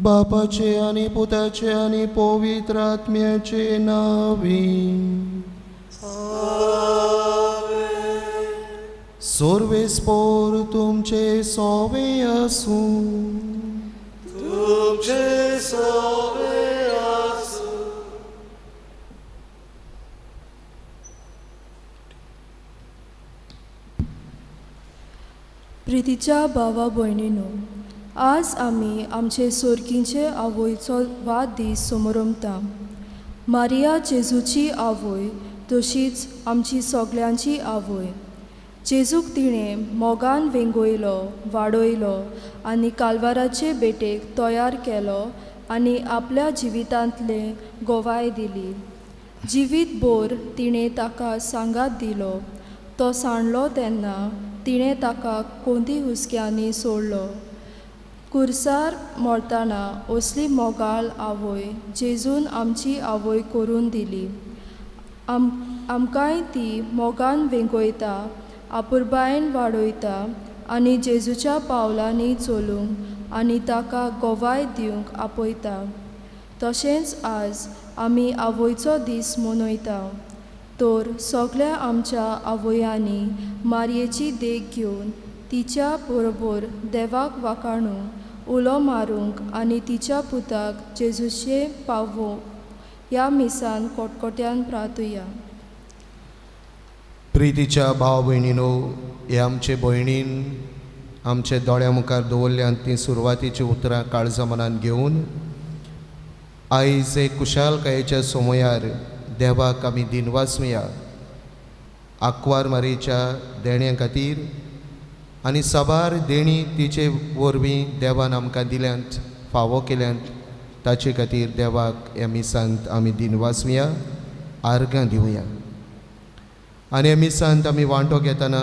बापाचे आनी पुताचे आनी पवित्र आत्म्याचे नांवी सर्वेस्पोर तुमचे सोवे आसूं. तुमचे सोवे आसूं. प्रितीच्या भावा भयणीनो, आज आमी आमचे सोर्कीचे आवयचो वाददीस समरमता. मारिया जेजूची आवय तशीच आमची सगल्यांची आवय. जेजूक तिणें मोगान वेंगयलो, वाडयलो आनी कालवाराचे भेटेक तयार केलो आनी आपल्या जिवितांतले गोवाय दिली. जिवीत भर तिणें ताका सांगात दिलो. तो सांडलो तेन्ना तिणें ताका कोंदी हुस्क्यांनी सोडलो. कुर्सार मरतना असली मोगाळ आवय जेजून आमची आवय करून दिली. आमकांय ती मोगान वेंगयता, आपुरबायेन वाडयता आनी जेजूच्या पावलांनी चलूंक आनी ताका गोवाय दिवंक आपयता. तशेंच आज आमी आवयचो दीस मनयता. तर सगळ्या आमच्या आवयांनी मारयेची देख घेवन तिच्या बरोबर देवाक वाखाणूंक, उलो मारूंक आनी तिच्या पुताक जेजूचे पावोवंक ह्या मिसान कोटकोट्यान प्रार्थुया. प्रितीच्या भाव भयणीनो, हे आमचे भयणीन आमचे दोळ्या मुखार दवरल्यान तीं सुरवातीचीं उतरां काळजा मनान घेवन आयज एक कुशालकायेच्या समयार देवाक आमी दिनवासुया आंकवार मारयेच्या देण्या खातीर आनी साबार देणी तिचे वरवीं देवान आमकां दिल्यांत, फावो केल्यांत, ताचे खातीर देवाक ह्या मिसांत आमी दिनवासुया, आर्गां दिवया. आनी ह्या मिसांत आमी वांटो घेतना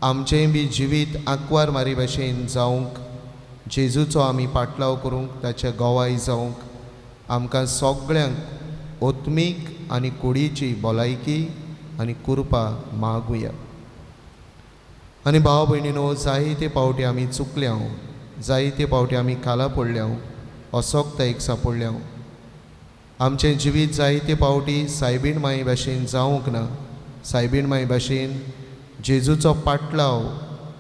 आमचेंय बी जिवीत आंकवार मारी भशेन जावंक, जेजूचो आमी पाटलाव करूंक, ताचे गोवाय जावंक आमकां सगळ्यांक ओत्मीक आनी कुडीची भलायकी आनी कृपा मागुया. आनी भाव भयणीनो, जायते पावटी आमी चुकल्या, जायते पावटी आमी खाला पडल्या, असोक्तायेक सापडल्या. आमचें जिवीत जायते पावटी सायबीण माई भाशेन जावंक ना. सायबीण माई भाशेन जेजूचो पाटलाव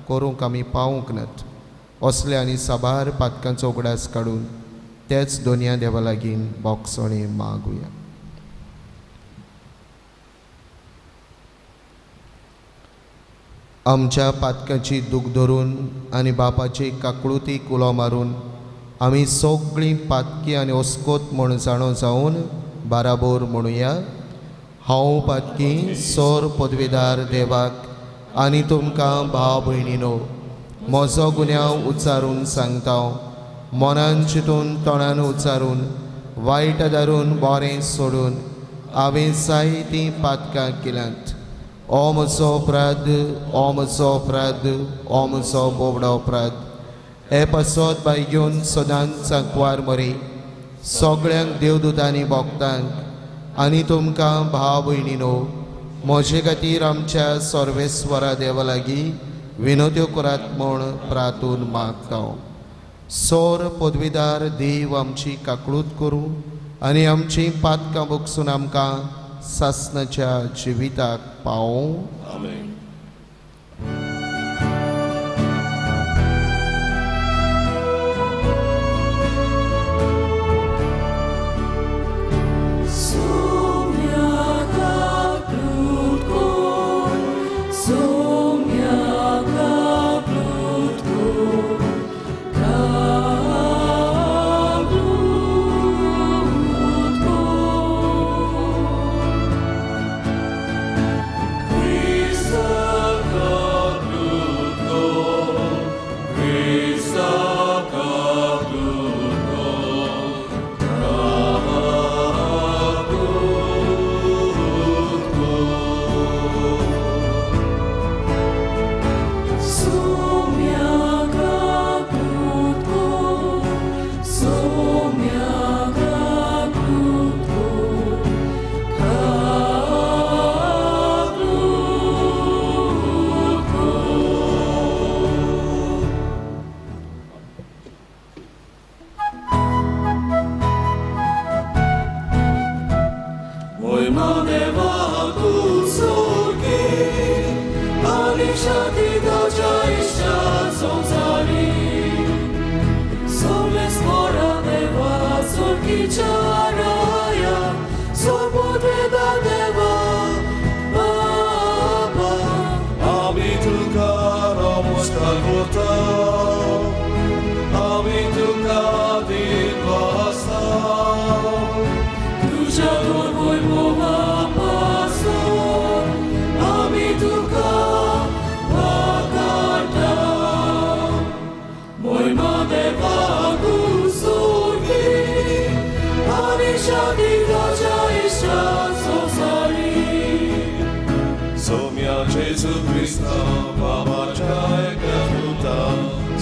करूंक आमी पावूंक नात. असले आनी साबार पातकांचो उगडास काडून तेच दोनया देवा लागीं बोगसणे मागुया. आमच्या पातकाची दूख धरून आनी बापाची काकळुती उलो मारून आमी सगळीं पातकी आनी ओस्कोत म्हूण जाणो जावन बाराबोर म्हणुया. हांव पातकी सोर पदवेदार देवाक आनी तुमकां भाव भयणीनो म्हजो गुन्यांव उच्चारून सांगता. मनान चिंतून तोंडान उच्चारून वायट धरून बरें सोडून हांवें जायतीं पातकां केल्यांत. ओ म्हजो अपराध, ओ म्हजो अपराध, ओ म्हजो बोबडो अपराध. हे पासत बाय घेवन सदांच आंकवार मरे सगळ्यांक देवदूतांनी भोगतांक आनी तुमकां भाव भयणीनो म्हजे खातीर आमच्या सर्वेस्वरा देवा लागीं विनोद्यो करात म्हूण प्रार्थून मागता. सोर पदवीदार देव आमची काकळूत करूं आनी आमची पातकां भोगसून आमकां सासनाच्या जिविताक पावोवं. आमेन. Christus.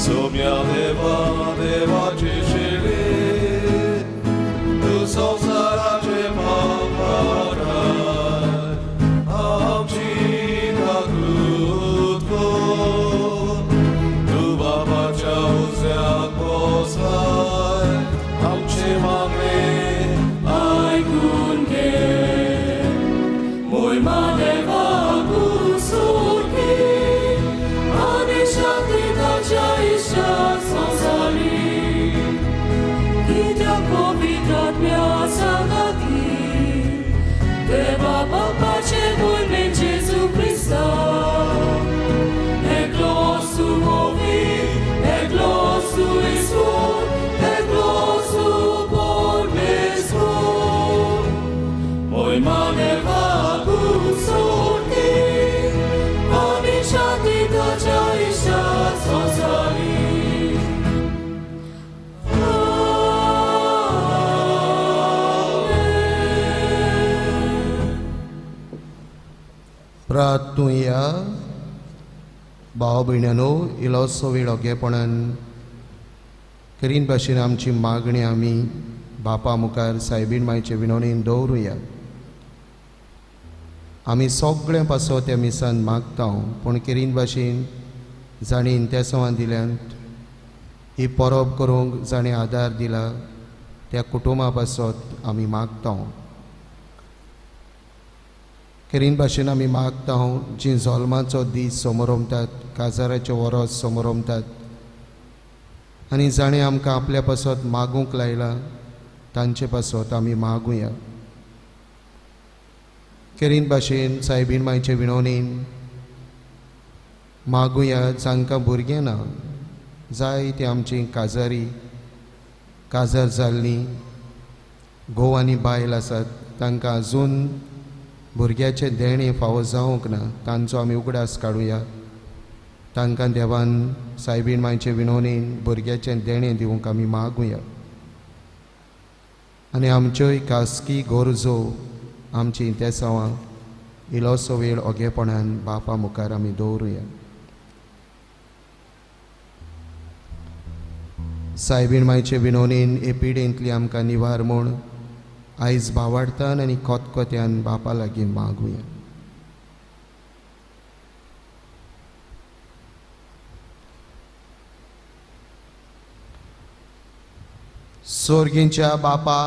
सोम्या देवा देवाची शिली तूं संवसाराचे पाप काडाय आमची काकूत कर तूं बापाच्या उजव्याक बसलाय आमचे मागणे आयकून घे मोहिमा देवाकू सोडली आनी शक्ती ताच्या इश्टा संवसारी कित्याक पवित्र आत्म्या सांगाती देवा बापाचे मोहिमेन जेजू क्रिस्ता एकलो आसूं मोवी एकलो आसूं ईश्वर एकलो आसूं परमेश्वर मोहिमा देवाकू सोडली आनी शक्ती ताच्या इश्टा संवसारी. प्रार्थुया. भाव भयणांनो, इल्लोसो वेळ ओगेपणान करीन भाशेन आमची मागणी आमी बापा मुखार सायबीण मायचे विनवणीन दवरुया. आमी सगळें पासो त्या मिसान मागता, पूण केरीन भाशेन जाणीं इंतेसांवां दिल्यांत ही परब करूंक जाणें आदार दिला त्या कुटुंबा पासत आमी मागता. केरीन भाशेन आमी मागता जीं जल्माचो दीस समोरमतात, काजाराचें वरोस समोरमतात आनी जाणें आमकां आपल्या पासत मागूंक लायलां तांचे पासत आमी मागुया. केरीन भाशेन सायबीण मायचे विनवणीन मागुया जांकां भुरगें ना, जाय ती आमची काजारी काजार जाल्लीं घोव आनी बायल आसात तांकां अजून भुरग्याचें देणें फावो जावंक ना, तांचो आमी उगडास काडुया. तांकां देवान सायबीण मायचे विनवणीन भुरग्याचें देणें दिवंक आमी मागुया. आनी आमच्योय खासगी गरजो आमची इंतेसांवां इल्लोसो वेळ ओगेपणान बापा मुखार आमी दवरुया. सायबीण मायचे विनवणीन हे पिडेंतली आमकां निवार म्हूण आयज भावार्थान आनी खोतखोत्यान बापा लागीं मागुया. सोर्गींच्या बापा,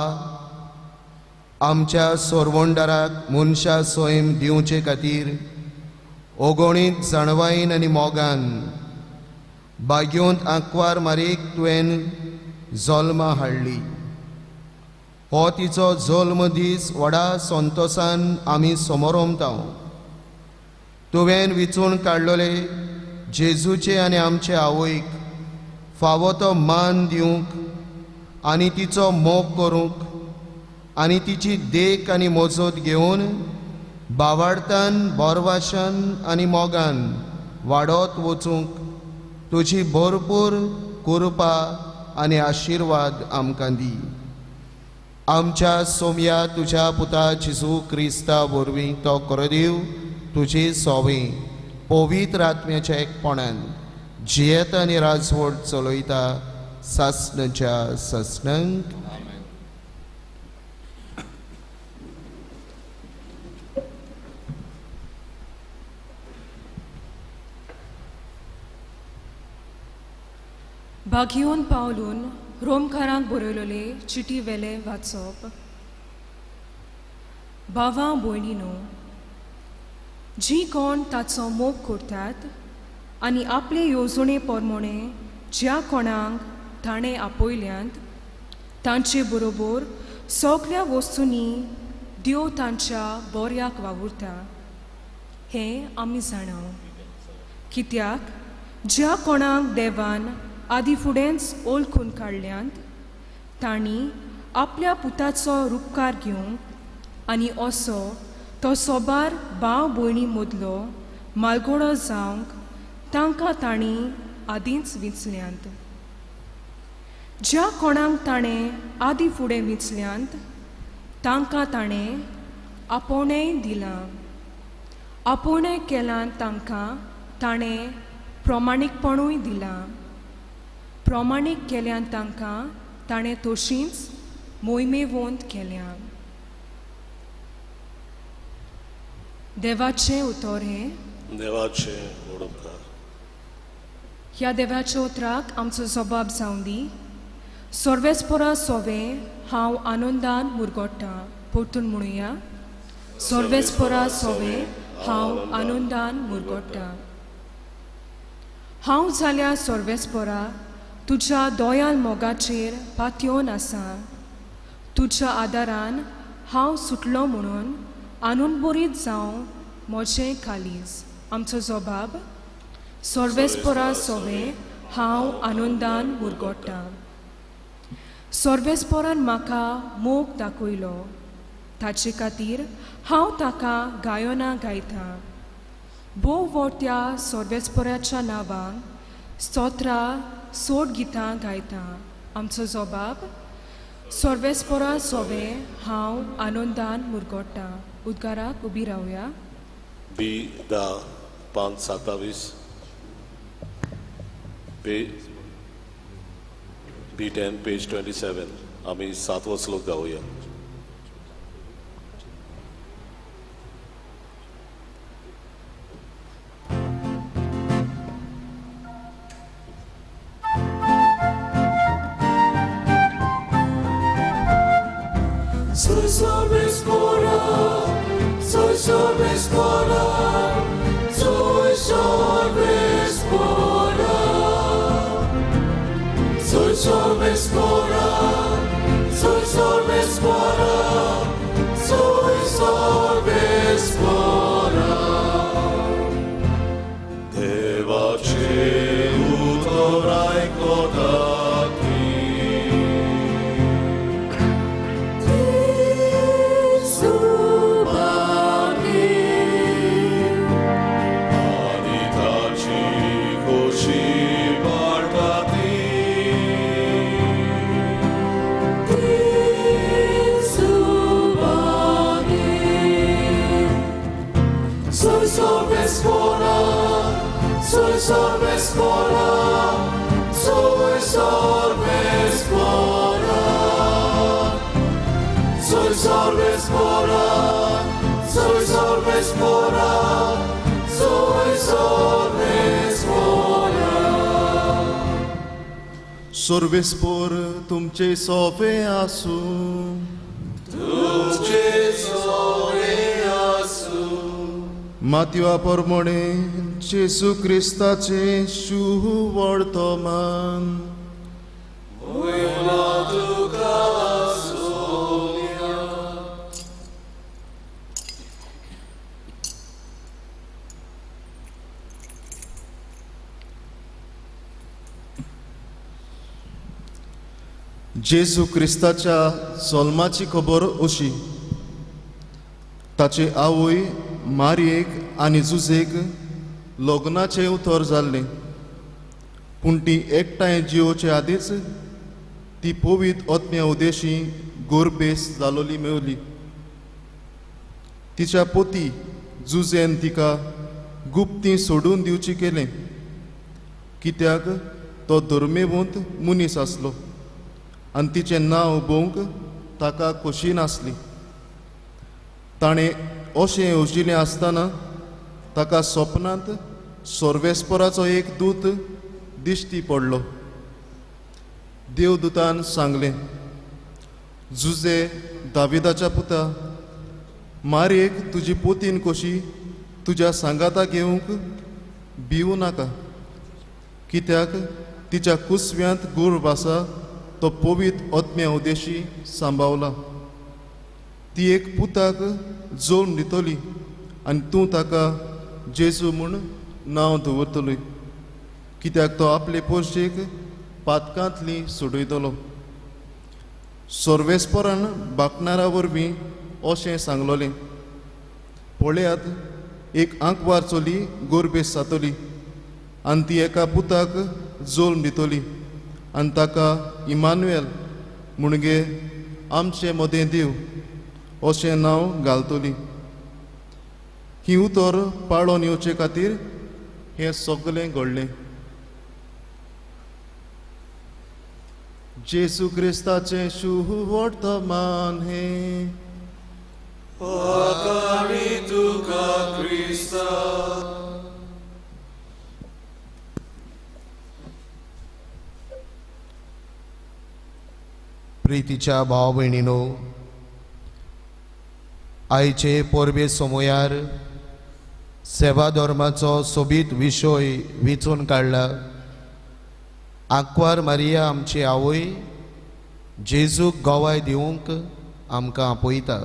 आमच्या सोरवंडाराक मनशा स्वयं दिवचे खातीर ओगोणीत जाणवायेन आनी मोगान बागयोंत आंकवार मारीक तुवें जल्मा हाडली. हो तिचो जल्म दीस व्हडा संतोसान आमी समोरमता. तुवें विचून काडलेले जेजूचे आनी आमचे आवयक फावो तो मान दिवंक आनी तिचो मोग करूंक आनी तिची देख आनी मजत घेवन बावार्थान बोरवाशान आनी मोगान वाडत वचूंक तुजी भरपूर कृपा आनी आशिर्वाद आमकां दी. आमच्या सोमया तुज्या पुता जेजू क्रिस्ता वरवीं तो करदेव तुजी सोवे पवित्र आत्म्याच्या एकपणान जियेता आनी राजवट चलयता सासणाच्या सासणांक. बागियोन पावलून रोमकारांक बरयलेले चिटी वेले वाचप. भावा भयणीनो, जी कोण ताचो मोग करतात आनी आपले येवजणे प्रमाणे ज्या कोणाक ताणें आपयल्यांत तांचे बरोबर सगल्या वस्तूंनी देव तांच्या बऱ्याक वावुरता हें आमी जाणा. कित्याक ज्या कोणाक देवान आदी फुडेंच ओळखून काडल्यांत तांणी आपल्या पुताचो रुपकार घेवंक आनी असो तो सोबार भाव भयणी मदलो मालगोडो जावंक तांकां तांणी आदींच विंचल्यांत. ज्या कोणाक ताणें आदी फुडें विंचल्यांत तांकां ताणें आपोवणेंय दिलां. आपोवणें केलां तांकां ताणें प्रमाणीकपणूय दिलां. प्रमाणीक केल्यान तांकां ताणें तशींच मोहिमेवंत केल्या. देवाचें उतर हें देवाचें उडोवकार. ह्या देवाच्या उतराक आमचो जबाब जावं दी. सर्वेस्पोरा सोवे हांव आनंदान मुरगोट्टां. परतून म्हणुया, सर्वेस्पोरा सोवे हांव आनंदान मुरगोट्टां. हांव जाल्या सर्वेस्पोरा तुज्या दोयाल मोगाचेर पातयेवन आसा. तुज्या आदारान हांव सुटलो म्हणून आनंदबरीत जावं म्हजें कालीज. आमचो जबाब, सर्वेस्पोरा सोवे हांव आनंदान मुरगोट्टां. सर्वेस्पोरान म्हाका मोग दाखयलो, ताचे खातीर हांव ताका गायनां गायतां. भोव व्हडत्या सर्वेस्पोराच्या नांवान स्तोत्रां सोड गितां गायतां. आमचो जबाब, सर्वेस्पोरा सोवे हांव आनंदान मुरगोट्टां. उद्गाराक उबी रावया. बी 10 5 27 बी 10 पेज 27. आमी सातवो श्लोक गावया. Soy sorvespora, soy sorvespora, soy sorvespora. Soy sorvespora, soy sorvespora, soy sorvespora. Devace utorai kotati. Soy sorvespora, soy sorvespora, soy sorvespora. Soy sorvespora, soy sorvespora, soy sorvespora. Sorvespor तुमचे सोफे आसूं. तुमचे सोफे आसूं. मातवा प्रमाणे जेजू क्रिस्ताचे शुवर्तमान. जेजू क्रिस्ताच्या जल्माची खबर अशी. ताचे आवय मारयेक आनी जुजेक लग्नाचें उतर जाल्लें, पूण ती एकठांय जियोचे आदींच ती पवीत आत्म्या उदेशी गोरबेस जालोली मेवली. तिच्या पोती जुजेन तिका गुप्ती सोडून दिवची केलें, कित्याक तो धर्मेवंत मनीस आसलो आनी तिचें नांव उबोवंक ताका खोशी नासली. ताणें अशें येवजिलें आसतना ताका सपनांत सर्वेस्पराचो एक दूत दिश्टी पडलो. देवदूतान सांगलें, जुजे दाविदाच्या पुता, मारयेक तुजी पोतीन कशी तुज्या सांगाता घेवंक भिवू नाका, कित्याक तिच्या कुसव्यांत गर्भ आसा तो पवीत आत्म्या उदेशी सांबावला. ती एक पुताक जल्म दितली आनी तूं ताका जेजू म्हूण नांव दवरतली, कित्याक तो आपले पोशेक पातकांतली सोडयतलो. सर्वेस्परान बाकणारा वरवीं अशें सांगलोलें, पळयात एक आंकवार चली गोरबेस जातली आनी ती एका पुताक जल्म दितली आनी ताका इमानुएल म्हणगे आमचे मदें देव अशें नांव घालतली. ही उतर पाळोन येवचे खातीर हें सगलें घडलें. जेजू क्रिस्ताचें शुवर्तमान हें. आकाणी तुका क्रिस्ता. प्रितीच्या भाव भयणीनो, आयचे परबे समयार सेवा धर्माचो सोबीत विशय विचून काडला. आंकवार मारिया आमची आवय जेजूक गवाय दिवंक आमकां आपयता.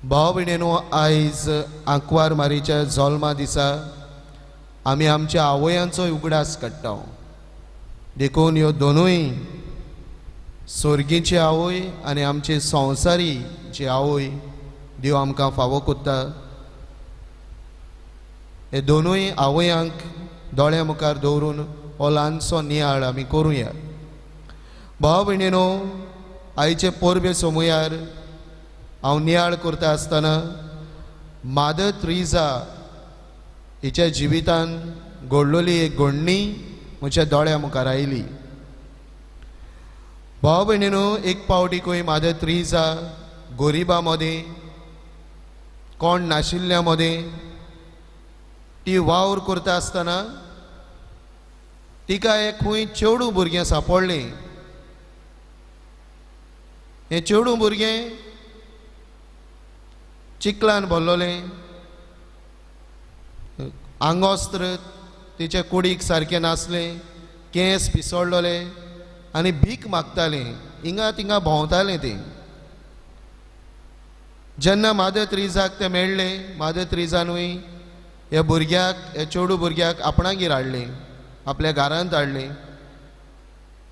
भाव भयणीनो, आयज आंकवार मारीच्या जल्मा दिसा आमी आमच्या आवयांचो उगडास काडटा. देखून ह्यो दोनूय सोर्गीची आवय आनी आमची संवसारी जी आवय देव आमकां फावो कोत्ता, हे दोनूय आवयांक दोळ्या मुखार दवरून हो ल्हानसो नियाळ आमी करुया. भाव भयणीनो, आयचे परबे समयार हांव नियाळ करता आसतना मादर त्रिजा हिच्या जिवितान घडलेली एक घडणी म्हज्या दोळ्या मुखार आयली. भाव भयणीनो, एक पावटी खंय मादर त्रिजा गरिबा मदें, कोण नाशिल्ल्या मदें ती वावर करता आसतना तिका एक खंय चेडूं भुरगें सांपडलें. हें चेडूं भुरगें चिखलान भरलेलें, आंगोस्त्र तिच्या कुडीक सारकें नासलें, केंस पिसडलेले आनी भीक मागतालें, हिंगा थिंगा भोंवतालें तें. जेन्ना मादर त्रिजाक तें मेळ्ळें, मादर त्रिजानूय ह्या भुरग्याक, ह्या चेडू भुरग्याक आपणागेर हाडलें, आपल्या घरांत हाडलें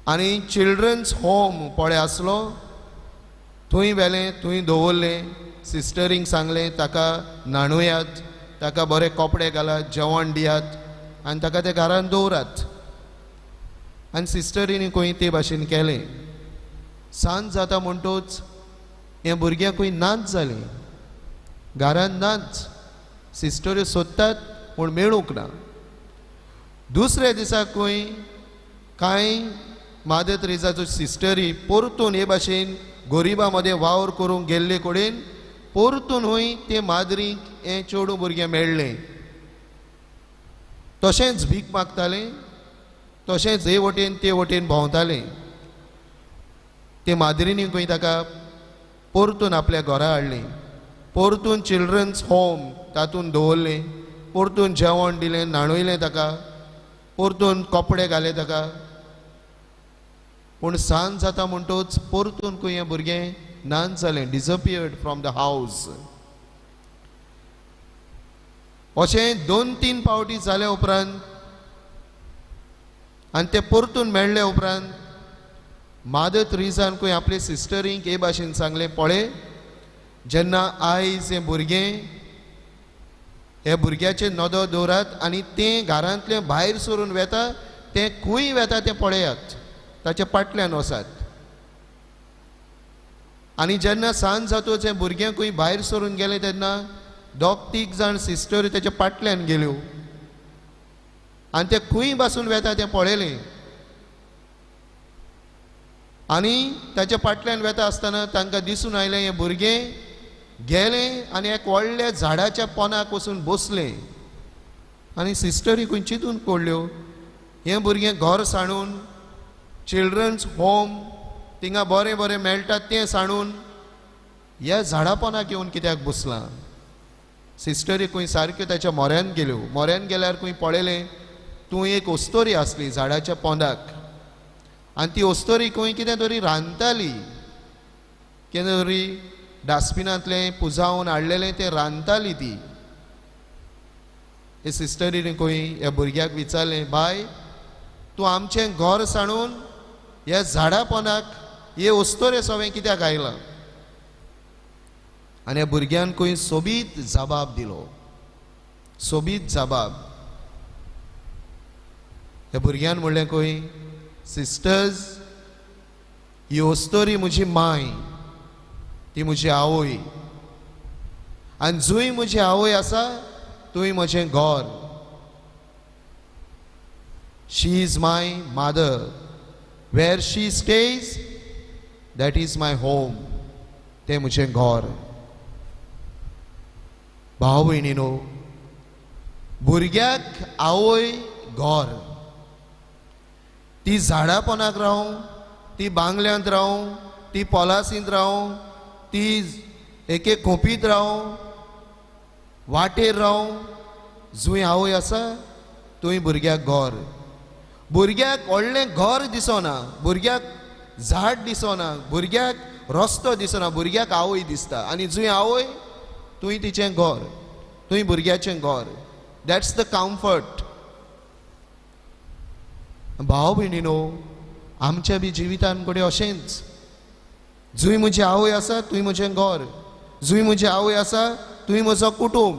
आनी चिल्ड्रन्स होम पळय आसलो थंय व्हेलें, थंय दवरलें. सिस्टरींक सांगलें ताका न्हाणोयात, ताका बरे कपडे घालात, जेवण दियात आनी ताका त्या घरांत दवरात. आनी सिस्टरींनी खंय ते भाशेन केलें. सांज जाता म्हणटूच हें भुरग्यांकूय नाच जालें, घरांत नाच. सिस्टरी सोदतात पूण मेळूंक ना. दुसऱ्या दिसाकूय कांय मादर त्रेजाचो सिस्टरी परतून हे भाशेन गरिबां मदें वावर करूंक गेल्ले कडेन परतून हूय ते माद्रीक हें चेडूं भुरगें मेळ्ळें. तशेंच भीक मागतालें, तशेंच हे वटेन ते वटेन भोंवतालें. ते माद्रीनी खंय ताका परतून आपल्या घरा हाडलें, परतून चिल्ड्रन्स होम तातूंत दवरलें, परतून जेवण दिलें, न्हाणयलें ताका, परतून कपडे घाले ताका. पूण सांज जाता म्हणटूच परतून खंय हें भुरगें नाच जालें, डिसअपियर्ड फ्रॉम the house. अशें 2-3 पावटी जाल्या उपरांत आनी ते परतून मेळ्ळे उपरांत मादर त्रिजान खंय आपले सिस्टरींक हे भाशेन सांगलें, पळय जेन्ना आयज हें भुरगें, हे भुरग्याचेर नदर दवरात आनी तें घरांतलें भायर सरून वेता, तें खंय वेता तें पळयात, ताच्या पाटल्यान वसात. आनी जेन्ना सांज जातूच हें भुरगें खंय भायर सरून गेलें तेन्ना 2-3 जाण सिस्टरी ताच्या पाटल्यान गेल्यो आनी तें खंय बसून वेता तें पळयलें. आनी ताच्या पाटल्यान वेता आसतना तांकां दिसून आयलें हें भुरगें गेलें आनी एक व्हडल्या झाडाच्या पोनाक वचून बसलें. आनी सिस्टरी खंय चिंतून पडल्यो, हें भुरगें घर सांडून चिल्ड्रन्स होम थिंगा बरें बरें मेळटा तें सांडून ह्या झाडा पोनाक येवन कित्याक बसलां. सिस्टरी खंय सारक्यो ताच्या मोऱ्यान गेल्यो. मोऱ्यान गेल्यार खंय पळयलें तूं एक ओस्तोरी आसली झाडाच्या पोंदाक आनी ती ओस्तोरी खंय कितें तरी रांदताली, कितें तरी डस्टबिनांतलें पुजावन हाडलेलें तें रांदताली ती. हे सिस्टरीन खंय ह्या भुरग्याक विचारलें, बाय तूं आमचें घर सांडून ह्या झाडा पोनाक हे ओस्तोरे सवें कित्याक आयलां. आनी ह्या भुरग्यान खंय सोबीत जबाब दिलो, सोबीत जबाब. ह्या भुरग्यान म्हणलें खंय, सिस्टर्स ही ओस्तोरी म्हजी माय, ती म्हजी आवय, आनी जंय म्हजी आवय आसा थंय म्हजें घर. She is my mother. Where she stays that is my home, तें म्हजें घर. भाव भयणीनो, भुरग्याक आवय घर. ती झाडां पोनाक रावूं, ती बांगल्यांत रावूं, ती पोलासींत रावूं, ती एके खोपींत रावूं, वाटेर रावूं, जंय आवय आसा थंय भुरग्याक घर. भुरग्याक व्हडलें घर दिसना, भुरग्याक झाड दिसना, भुरग्याक रस्तो दिसना, भुरग्याक आवय दिसता. आनी जंय आवय थंय तिचें घर, थंय भुरग्याचें घर. That's the comfort. भाव भयणीनो, आमच्या बी जिवितान कडेन अशेंच, जंय म्हजी आवय आसा थंय म्हजें घर, जंय म्हजी आवय आसा थंय म्हजो कुटूंब.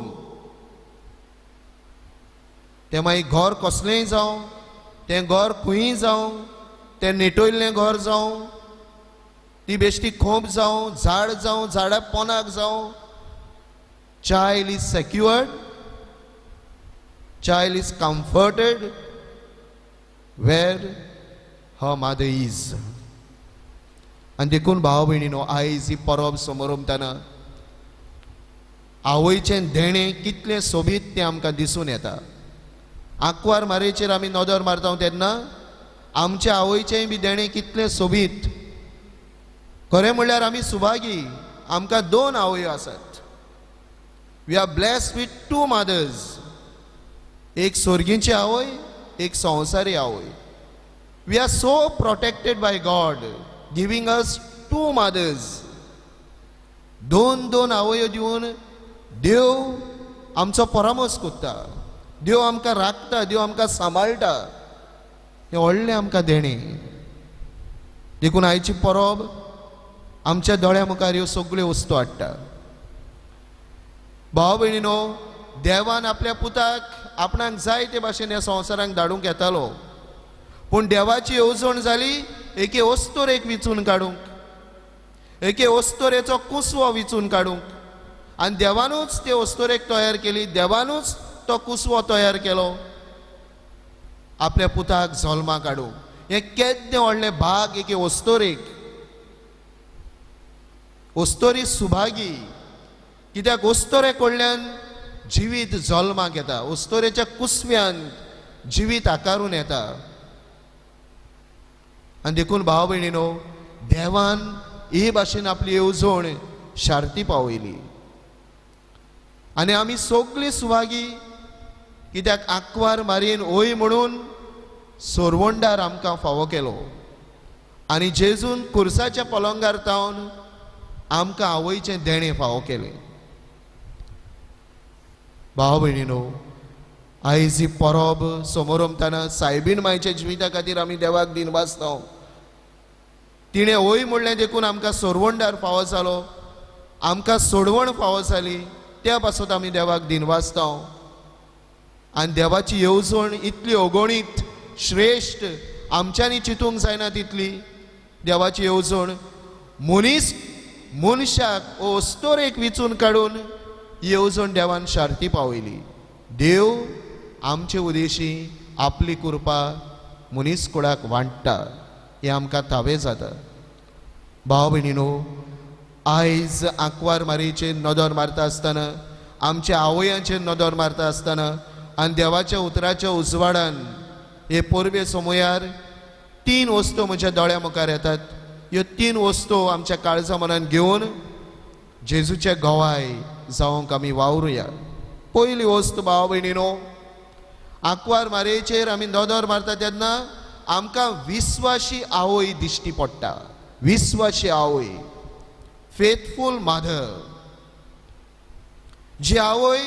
तें मागीर घर कसलेंय जावं, तें घर खंयूय जावं, तें नेटयल्लें घर जावं, ती बेश्टी खोंप जावं, झाड जावं, झाडा पोनाक जावं, Child is secured, child is comforted where her mother is. आनी देखून भाव भयणीनो, आयज ही परब समोरमतना आवयचें देणें कितलें सोबीत तें आमकां दिसून येता. आंकवार मारयेचेर आमी नदर मारता तेन्ना आमच्या आवयचेंय बी देणें कितलें सोबीत. खरें म्हणल्यार आमी सुभागी, आमकां दोन आवयो आसात. We are blessed with two mothers, एक सोर्गींची आवय, एक संवसारी आवय. We are so protected by God giving us two mothers. दोन दोन आवयो दिवन देव आमचो परामर्श करता, देव आमकां राखता, देव आमकां सांबाळटा. हें व्हडलें आमकां देणें. देखून आयची परब आमच्या दोळ्या मुखार ह्यो सगळ्यो वस्तू हाडटा. भाव भयणीनो, देवान आपल्या पुताक आपणाक जाय ते भाशेन ह्या संवसाराक धाडूंक येतालो, पूण देवाची येवजण जाली एके अस्तोरेक विचून काडूंक, एके अस्तोरेचो कुसवो विचून काडूंक. आनी देवानूच ते अस्तोरेक तयार केली, देवानूच तो कुसवो तयार केलो आपल्या पुताक जल्माक हाडूंक. हें केद्दें व्हडलें भाग एके अस्तोरेक. अस्तोरी सुभागी, कित्याक अस्तोरे कडल्यान जिवीत जल्माक येता, अस्तोरेच्या कुसव्यान जिवीत आकारून येता. आनी देखून भाव भयणीनो, देवान हे भाशेन आपली येवजण शार्ती पावयली. आनी आमी सगळीं सुभागी, कित्याक आंकवार मारयेन ओय म्हणून सोरवंडार आमकां फावो केलो आनी जेजून कुर्साच्या पलंगार तावन आमकां आवयचें देणें फावो केलें. भाव भयणीनो, आयज ही परब समोरमतना सायबीण मायच्या जिविता खातीर आमी देवाक दिनवासता. तिणें वय म्हणलें देखून आमकां सोरवंडार फावो जालो, आमकां सोडवण फावो जाली, त्या पासत आमी देवाक दिनवासता. आनी देवाची येवजण इतली अगणीत श्रेश्ठ, आमच्यांनी चिंतूंक जायना तितली देवाची येवजण. मनीस मनशाक अस्तोरेक विचून काडून येवजण देवान शार्ती पावयली. देव आमचे उदेशी आपली कृपा मनीस कुळाक वांट्टा, हें आमकां थावें जाता. भाव भयणीनो, आयज आंकवार मारयेचेर नदर मारता आसतना, आमच्या आवयांचेर नदर मारता आसतना आनी देवाच्या उतराच्या उजवाडान हे परबे समयार तीन वस्तू म्हज्या दोळ्या मुखार येतात. ह्यो तीन वस्तू आमच्या काळजा मनान घेवन जेजूचे गवाय जावंक आमी वावरुया. पयली वस्तू भाव भयणीनो, आंकवार मारयेचेर आमी नदर मारता तेन्ना आमकां विस्वाशी आवय दिश्टी पडटा. विस्वाशी आवय, फेथफूल मदर, जी आवय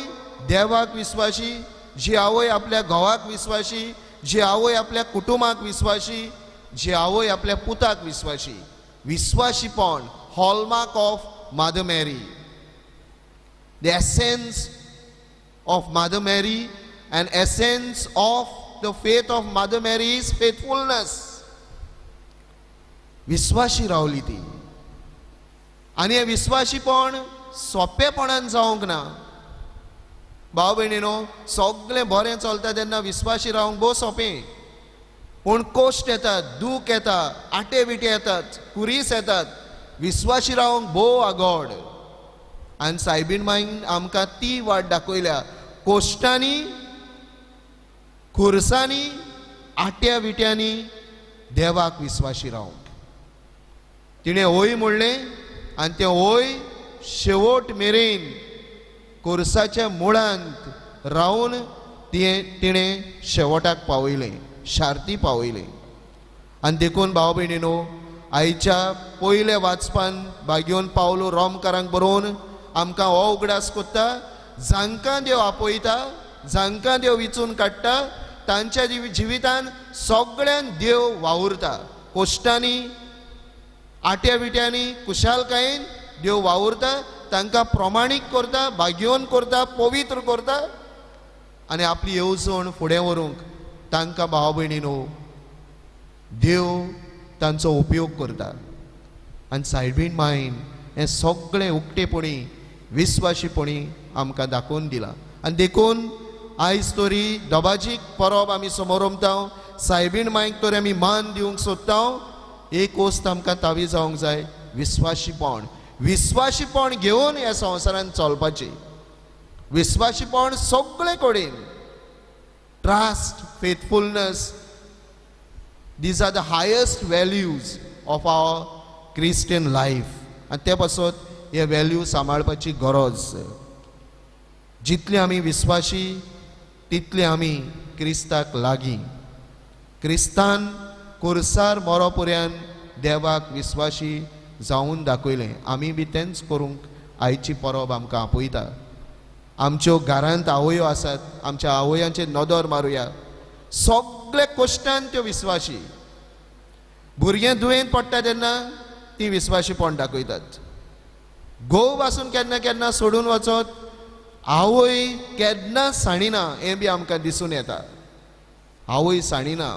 देवाक विस्वाशी, जी आवय आपल्या घोवाक विस्वाशी, जी आवय आपल्या कुटुंबाक विस्वाशी, जी आवय आपल्या पुताक विस्वाशी. विस्वाशीपण, hallmark of Mother Mary, the essence of Mother Mary and essence of the faith of Mother Mary is faithfulness. विस्वाशी रावली ती. आनी हें विस्वाशीपण सोंपेपणान जावंक ना. भाव भयणीनो, सगळें बरें चलता तेन्ना विस्वाशी रावंक भोव सोंपें. पूण कोश्ट येतात, दूख येता, आटे विटे येतात, कुरीस येतात. विस्वाशी रावंक भोव आगोड. आनी सायबीण माईन आमकां ती वाट दाखयल्या. कोश्टांनी, खुरसांनी, आट्या विट्यांनी देवाक विस्वाशी रावंक तिणें हय म्हणलें आनी तें हय शेवट मेरेन खुरसाच्या मुळांत रावन तिणें शेवटाक पावयलें, शार्ती पावयलें. आनी देखून भाव भयणीनो, आयच्या पयल्या वाचपान भाग्योन पावलो रोमकारांक बरोवन आमकां हो उगडास कोत्ता, जांकां देव आपयता, जांकां देव विचून काडटा, तांच्या जिवितान सगळ्यान देव वावुरता. कोश्टांनी, आट्या विट्यांनी, कुशालकायेन देव वावुरता, तांकां प्रमाणीक करता, भाग्योवन करता, पवित्र करता आनी आपली येवजण फुडें व्हरूंक तांकां भाव भयणीनो देव तांचो उपयोग करता. आनी सायबीण मायन हें सगळें उक्तेपणी, विस्वाशीपणी आमकां दाखोवन दिलां. आनी देखून आयज तरी दबाजीक परब आमी समोरमता, सायबीण मायक तरी आमी मान दिवंक सोदता. एक वस्त आमकां तावी जावंक जाय, विस्वाशीपण. विस्वाशीपण घेवन ह्या संवसारांत चलपाचें. विस्वाशीपण सगळे कडेन, trust, faithfulness, these are the highest values of our Christian life. आनी ते पासत हे व्हॅल्यू सांबाळपाची गरज. जितले आमी विस्वाशी तितले आमी क्रिस्ताक लागीं. क्रिस्तान कुर्सार मरो पर्यंत देवाक विस्वाशी जावन दाखयलें. आमी बी तेंच करूंक आयची परब आमकां आपयता. आमच्यो घरांत आवयो आसात, आमच्या आवयांचेर नदर मारुया. सगळे कश्टान त्यो विस्वाशी. भुरगें दुयेंत पडटा तेन्ना ती विस्वाशीपण दाखयतात. घोव पासून केन्ना केन्ना सोडून वचत, आवय केन्ना सांडिना हें बी आमकां दिसून येता. आवय सांडिना.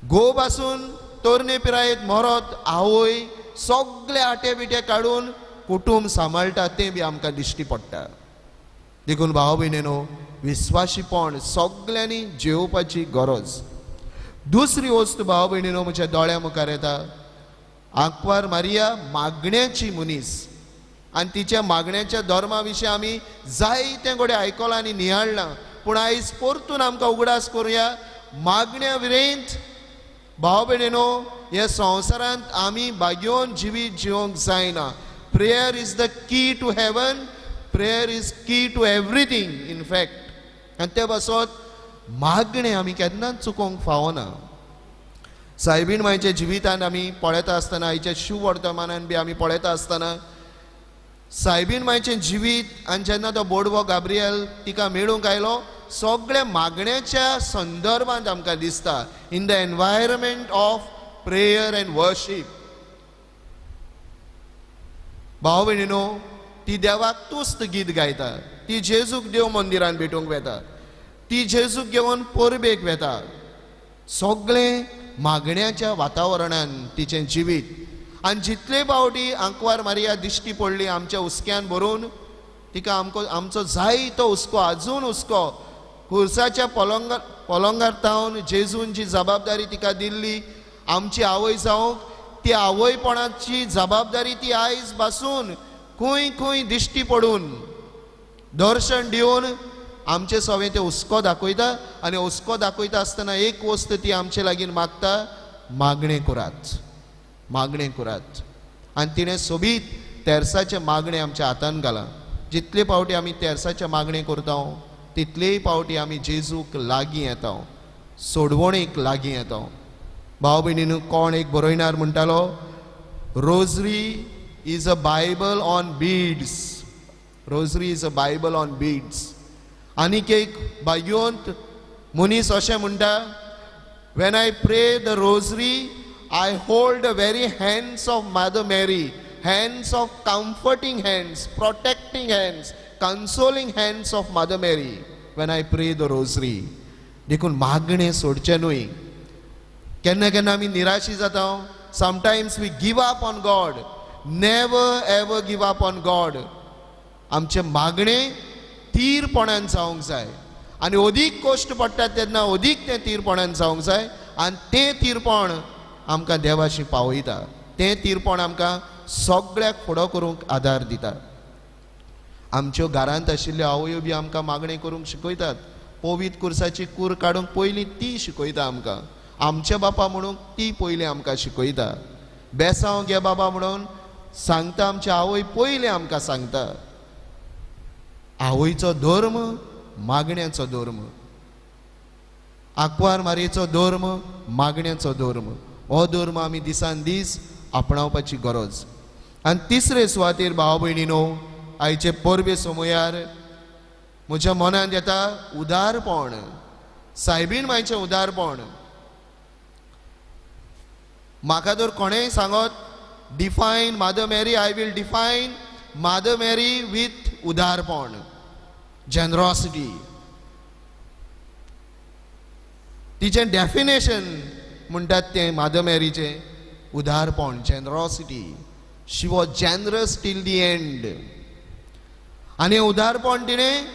घोव पासून तरणे पिरायेत मरत, आवय सगळे आटे बिटे काडून कुटूंब सांबाळटा तें बी आमकां दिश्टी पडटा. देखून भाव भयणीनो, विस्वाशीपण सगळ्यांनी जेवपाची गरज. दुसरी वस्त भाव भयणीनो म्हज्या दोळ्या मुखार येता, आंकवार मारिया मागण्याची मनीस आनी तिच्या मागण्याच्या धर्मा विशीं आमी जायते कडेन आयकलां आनी नियाळ्ळां. पूण आयज परतून आमकां उगडास करुया, मागण्या विरेंत भाव भयणीनो ह्या संवसारांत आमी भाग्योवन जिवीत जिवंक जायना. Prayer is the key to heaven, prayer is key to everything in fact. आनी ते पासत मागणें आमी केन्नाच चुकोवंक फावना. सायबीण मायच्या जिवितान आमी पळयता आसतना, आयच्या शिववर्तमानान बी आमी पळयता आसतना, सायबीण मायचें जिवीत आनी जेन्ना तो बोडवो गाब्रियल तिका मेळूंक आयलो, सगळ्या मागण्याच्या संदर्भांत आमकां दिसता, in the environment of prayer and worship. भाव भयणीनो, ती देवाक तुस्त गीत गायता, ती जेजूक देव मंदिरान भेटूंक वेता, ती जेजूक घेवन परबेक वेता. सगळें मागण्याच्या वातावरणान तिचें जिवीत. आनी जितले फावटी आंकवार मारिया दिश्टी पडली आमच्या हुस्क्यान भरून, तिका आमचो जायतो हुस्को, आजून हुस्को, खुर्साच्या पलंगार तावन जेजून जी जबाबदारी तिका दिल्ली आमची आवय जावंक, ती आवयपणाची जबाबदारी ती आयज पासून खंय खंय दिश्टी पडून दर्शन दिवन आमचे सवें ते हुस्को दाखयता. आनी हुस्को दाखयता आसतना एक वस्त ती आमचे लागीं मागता, मागणें करात, मागणें करात. आनी तिणें सोबीत तेर्साचें मागणें आमच्या हातान घालां. जितले फावटी आमी तेर्साचें मागणें करता तितलेय फावटी आमी जेजूक लागीं येता, सोडवणेक लागीं येता. भाव भयणीनू, कोण एक बरयणार म्हणटालो, rosary is a Bible on beads, rosary is a Bible on beads. आनीक एक भाग्यवंत मनीस अशें म्हणटा, when I pray the rosary I hold the very hands of Mother Mary, hands of comforting hands, protecting hands, consoling hands of Mother Mary when I pray the rosary. देखून मागणें सोडचें न्हय. केन्ना केन्ना आमी निराशी जाता. Sometimes we give up on God. Never ever give up on God. आमचें मागणें तीरपणान जावंक जाय आनी अदीक कश्ट पडटात तेन्ना अदीक तें तीरपणान जावंक जाय. आनी तें तिरपण आमकां देवाशी पावयता, तें तिरपण आमकां सगळ्याक फुडो करूंक आदार दिता. आमच्यो घरांत आशिल्ल्यो आवयो बी आमकां मागणें करूंक शिकयतात. पवित्र कुर्साची कूर काडूंक पयलीं ती शिकयता आमकां, आमचे बापा म्हणूंक ती पयलीं आमकां शिकयता, बेसांव गे बाबा म्हणून सांगता आमची आवय पयलीं आमकां सांगता. आवयचो धर्म मागण्याचो धर्म, आंकवार मारयेचो धर्म मागण्याचो धर्म. हो धर्म आमी दिसान दीस आपणावपाची गरज. आनी तिसरे सुवातेर भाव भयणीनो, आयचे परबे समयार म्हज्या मनांत येता उदारपण, सायबीण मायचें उदारपण. म्हाका जर कोणेंय सांगत define Mother Mary, I will define Mother Mary with उदारपण, generosity. तिचें डेफिनेशन म्हणटात तें मादर मॅरीचें उदारपण, generosity. She was generous till the end. आनी उदारपण तिणें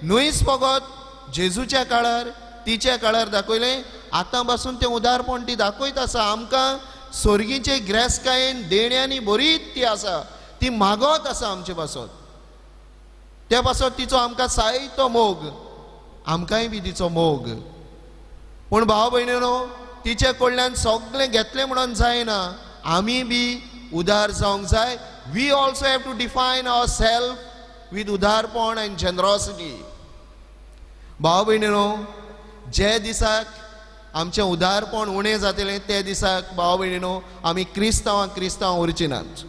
न्हयच फकत जेजूच्या काळार, तिच्या काळार दाखयलें, आतां पासून तें उदारपण ती दाखयत आसा आमकां. सोर्गीचे ग्रेसकायेन देण्यांनी बरीच ती आसा, ती मागत आसा आमचे पासत. त्या पासत तिचो आमकां सायतो मोग, आमकांय बी तिचो मोग. पूण भाव भयणीनो, तिचे कडल्यान सगळें घेतलें म्हणून जायना, आमी बी उदार जावंक जाय. We also have to define our self with उदारपण आनी जनरॉसिटी. भाव भयणीनो, जे दिसाक आमचें उदारपण उणें जातलें ते दिसाक भाव भयणीनो आमी क्रिस्तांवां क्रिस्तांव उरची नात.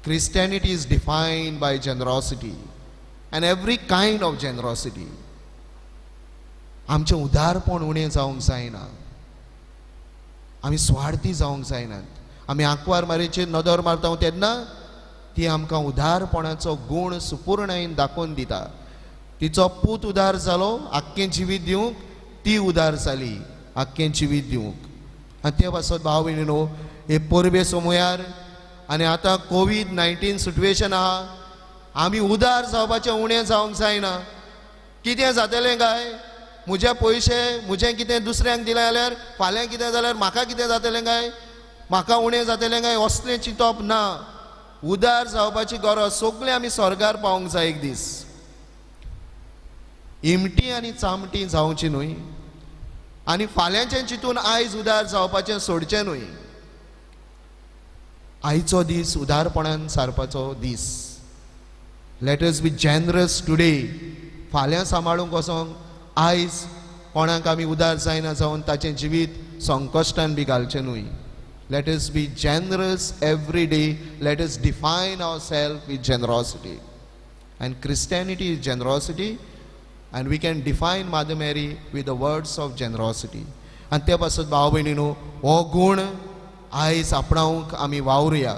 Christianity is defined by generosity and every kind of generosity. आमचें उदारपण उणें जावंक जायना, आमी स्वार्थी जावंक जायनात. आमी आंकवार मारयेचेर नदर मारता तेन्ना ती आमकां उदारपणाचो गूण सुपूर्णायेन दाखोवन दिता. तिचो पूत उदार जालो आख्खें जिवीत दिवंक, ती उदार जाली आख्खें जिवीत दिवंक. आनी ते पासत भाव भयणीनो, हे परबे समयार आनी आतां कोवीड-19 सिट्युएशन आहा, आमी उदार जावपाचें उणें जावंक जायना. कितें जातलें काय, म्हजे पयशे म्हजें कितें दुसऱ्यांक दिलें जाल्यार फाल्यां कितें जाल्यार म्हाका कितें जातलें काय, म्हाका उणें जातलें काय, असलें चिंतप ना. उदार जावपाची गरज. सगळें आमी स्वर्गार पावोंक जाय एक दीस. इमटी आनी चामटी जावची न्हय आनी फाल्यांचें चिंतून आयज उदार जावपाचें सोडचें न्हय. आयचो दीस उदारपणान सारपाचो दीस. Let us be generous today. फाल्यां सांबाळूंक वचोंक आयज कोणाक आमी उदार जायना जावन ताचें जिवीत संकश्टान बी घालचें न्हय. Let us be generous every day. Let us define our self with generosity. And Christianity is generosity, and we can define Mother Mary with the words of generosity. आनी ते पासत भाव भयणीनो, हो गूण आयज आपणावंक आमी वावरुया.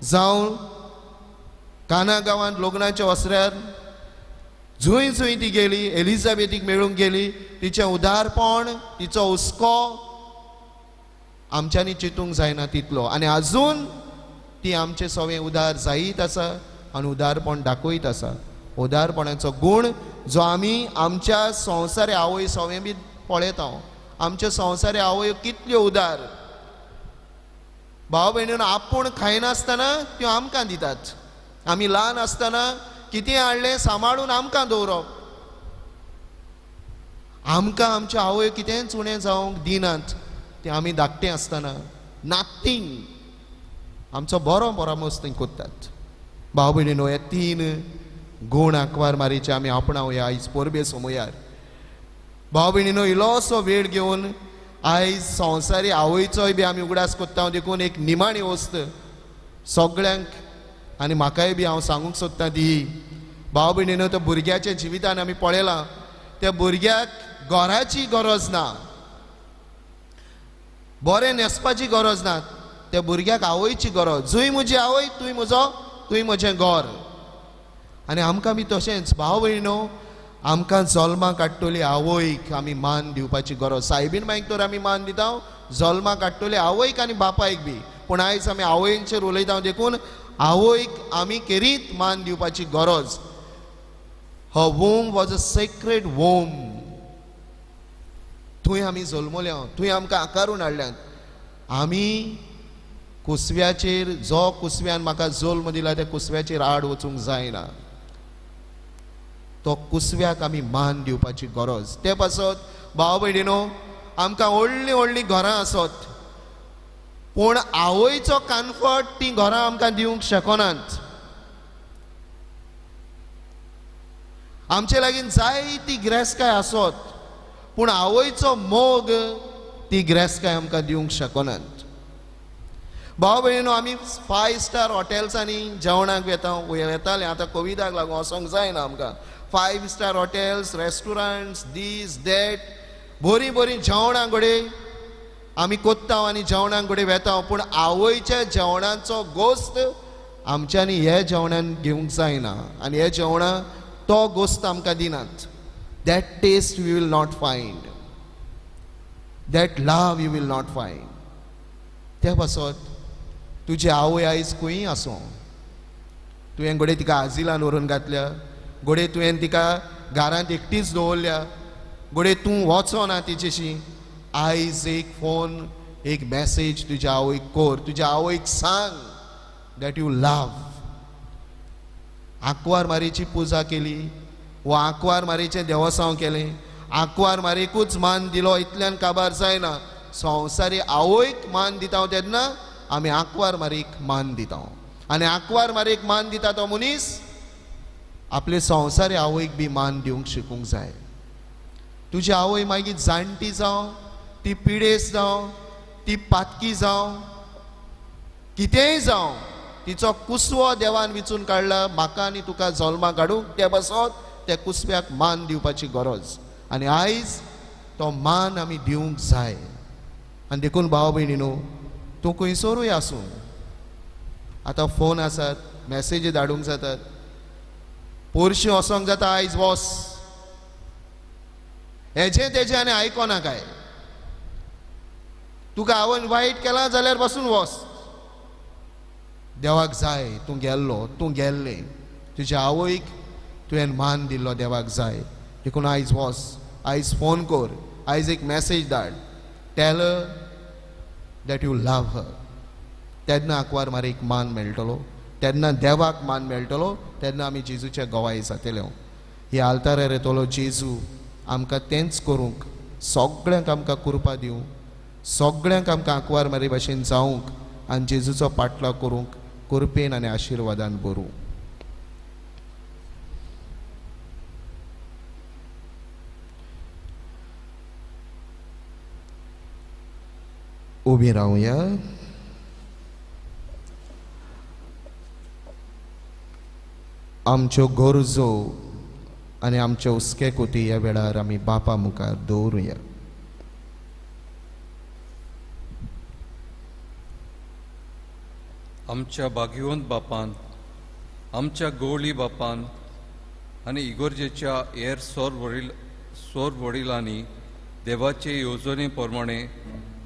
जावं काना गांवांत लग्नाच्या वसऱ्यार जंय जंय ती गेली, एलिझाबेथीक मेळूंक गेली, तिचें उदारपण, तिचो हुस्को आमच्यांनी चिंतूंक जायना तितलो. आनी आजून ती आमचे सवें उदार जायत आसा आनी उदारपण दाखयत आसा. उदारपणाचो गूण जो आमी आमच्या संवसारी आवय सवें बी पळयता. आमच्या संवसारी आवय कितल्यो उदार, भाव भयणीन आपूण खायनासतना त्यो आमकां दितात. आमी ल्हान आसतना कितें हाडलें सांबाळून आमकां दवरप. आमकां आमच्या आवय कितेंच उणें जावंक दिनात, ते आमी धाकटें आसतना नाथींग आमचो बरो परामर्श थंय करतात. भाव भयणीनो, हे तीन गूण आंकवार मारीचे आमी आपणावया आयज परबे समयार. भाव भयणीनो, इल्लोसो वेळ घेवन आयज संवसारी आवयचोय बी आमी उगडास करता, देखून एक निमाणी वस्त सगळ्यांक आनी म्हाकाय बी हांव सांगूंक सोदता ती. भाव भयणीनो, त्या भुरग्याच्या जिवितान आमी पळयलां, त्या भुरग्याक घराची गरज ना, बरें न्हेसपाची गरज ना, त्या भुरग्याक आवयची गरज. जंय म्हजी आवय तूंय म्हजो, तूंय म्हजें घर. आनी आमकां बी तशेंच भाव भयणीनो, आमकां जल्माक काडटली आवयक आमी मान दिवपाची गरज. सायबीण मायक तर आमी मान दिता, जल्माक काडटली आवयक आनी बापायक बी. पूण आयज आमी आवयचेर उलयता, देखून आवयक आमी खेरीत मान दिवपाची गरज. Her womb was a sacred womb. थंय आमी जल्मल्या, थंय आमकां आकारून हाडल्यात. आमी कुसव्याचेर, जो कुसव्यान म्हाका जल्म दिला त्या कुसव्याचेर आड वचूंक जायना. तो कुसव्याक आमी मान दिवपाची गरज. ते पासत भाव भयणीनो, आमकां व्हडलीं व्हडलीं घरां आसत पूण आवयचो कम्फर्ट तीं घरां आमकां दिवंक शकनात. आमचे लागीं जायती गिरेस्तकाय आसत पूण आवयचो मोग ती गिरेस्तकाय आमकां दिवंक शकनात. भाव भयणीनो, आमी 5 स्टार हॉटेल्सांनी जेवणाक वेता, वेताले. आतां कोविडाक लागून वचोंक जायना आमकां. 5 star hotels, restaurants, this that, बरीं बरीं जेवणां घडये आमी कोत्ता आनी जेवणां घडये वेता, पूण आवयच्या जेवणाचो गोस्त आमच्यांनी हे जेवणान घेवंक जायना आनी हे जेवणां तो गोस्त आमकां दिनात. That taste you will not find, that love you will not find. ते पासत तुजी आवय आयज खंयी आसूं, तुवें घडये तिका आजिलान व्हरून घातल्या, घडये तुवें तिका घरांत एकटीच दवरल्या, घडये तूं वचना तिचेशी, आयज एक फोन, एक मॅसेज तुज्या आवयक कर, तुज्या आवयक सांग that you love. आंकवार मारीची पुजा केली वा आंकवार मारीचें देवसांव केलें, आंकवार मारीकूच मान दिलो इतल्यान काबार जायना. संवसारी आवयक मान दिता तेन्ना आमी आंकवार मारीक मान दिता आनी आंकवार मारीक मान दिता तो मनीस आपले संवसारी आवयक बी मान दिवंक शिकूंक जाय. तुजी आवय मागीर जाणटी जावं, ती पिडेस जावं, ती पातकी जावं, कितेंय जावं, तिचो कुसवो देवान विचून काडला म्हाका आनी तुका जल्मा काडूंक, ते पासत त्या कुसव्याक मान दिवपाची गरज आनी आयज तो मान आमी दिवंक जाय. आनी देखून भाव भयणीनो, तूं खंयसरूय आसूं, आतां फोन आसात, मॅसेजी धाडूंक जातात, पोरशीं वचोंक जाता, आयज वस हेजें तेजें आनी आयकोना काय, तुका आवयन वायट केलां जाल्यार बसून वस. देवाक जाय तूं गेल्लो, तूं गेल्लें, तुज्या आवयक तुवें मान दिल्लो देवाक जाय. देखून आयज वस, आयज फोन कर, आयज एक मॅसेज धाड, tell that you love her. तेन्ना आंकवार मारीक मान मेळटलो, तेन्ना देवाक मान मेळटलो, तेन्ना आमी जेजूच्या गवाय जातले. ही आल्तारार येतलो जेजू आमकां तेंच करूंक, सगळ्यांक आमकां कृपा दिवं, सगळ्यांक आमकां आंकवार मारी भाशेन जावंक आनी जेजूचो पाटलाव करूंक कृपेन आनी आशिर्वादान भरूं. उबी रावया. आमच्यो गरजो आनी आमच्यो हुस्के कोती ह्या वेळार आमी बापा मुखार दवरुया. आमच्या भाग्यवंत बापान, आमच्या गवळी बापान आनी इगोर्जेच्या हेर सोर वडिलांनी देवाचे येवजणे प्रमाणे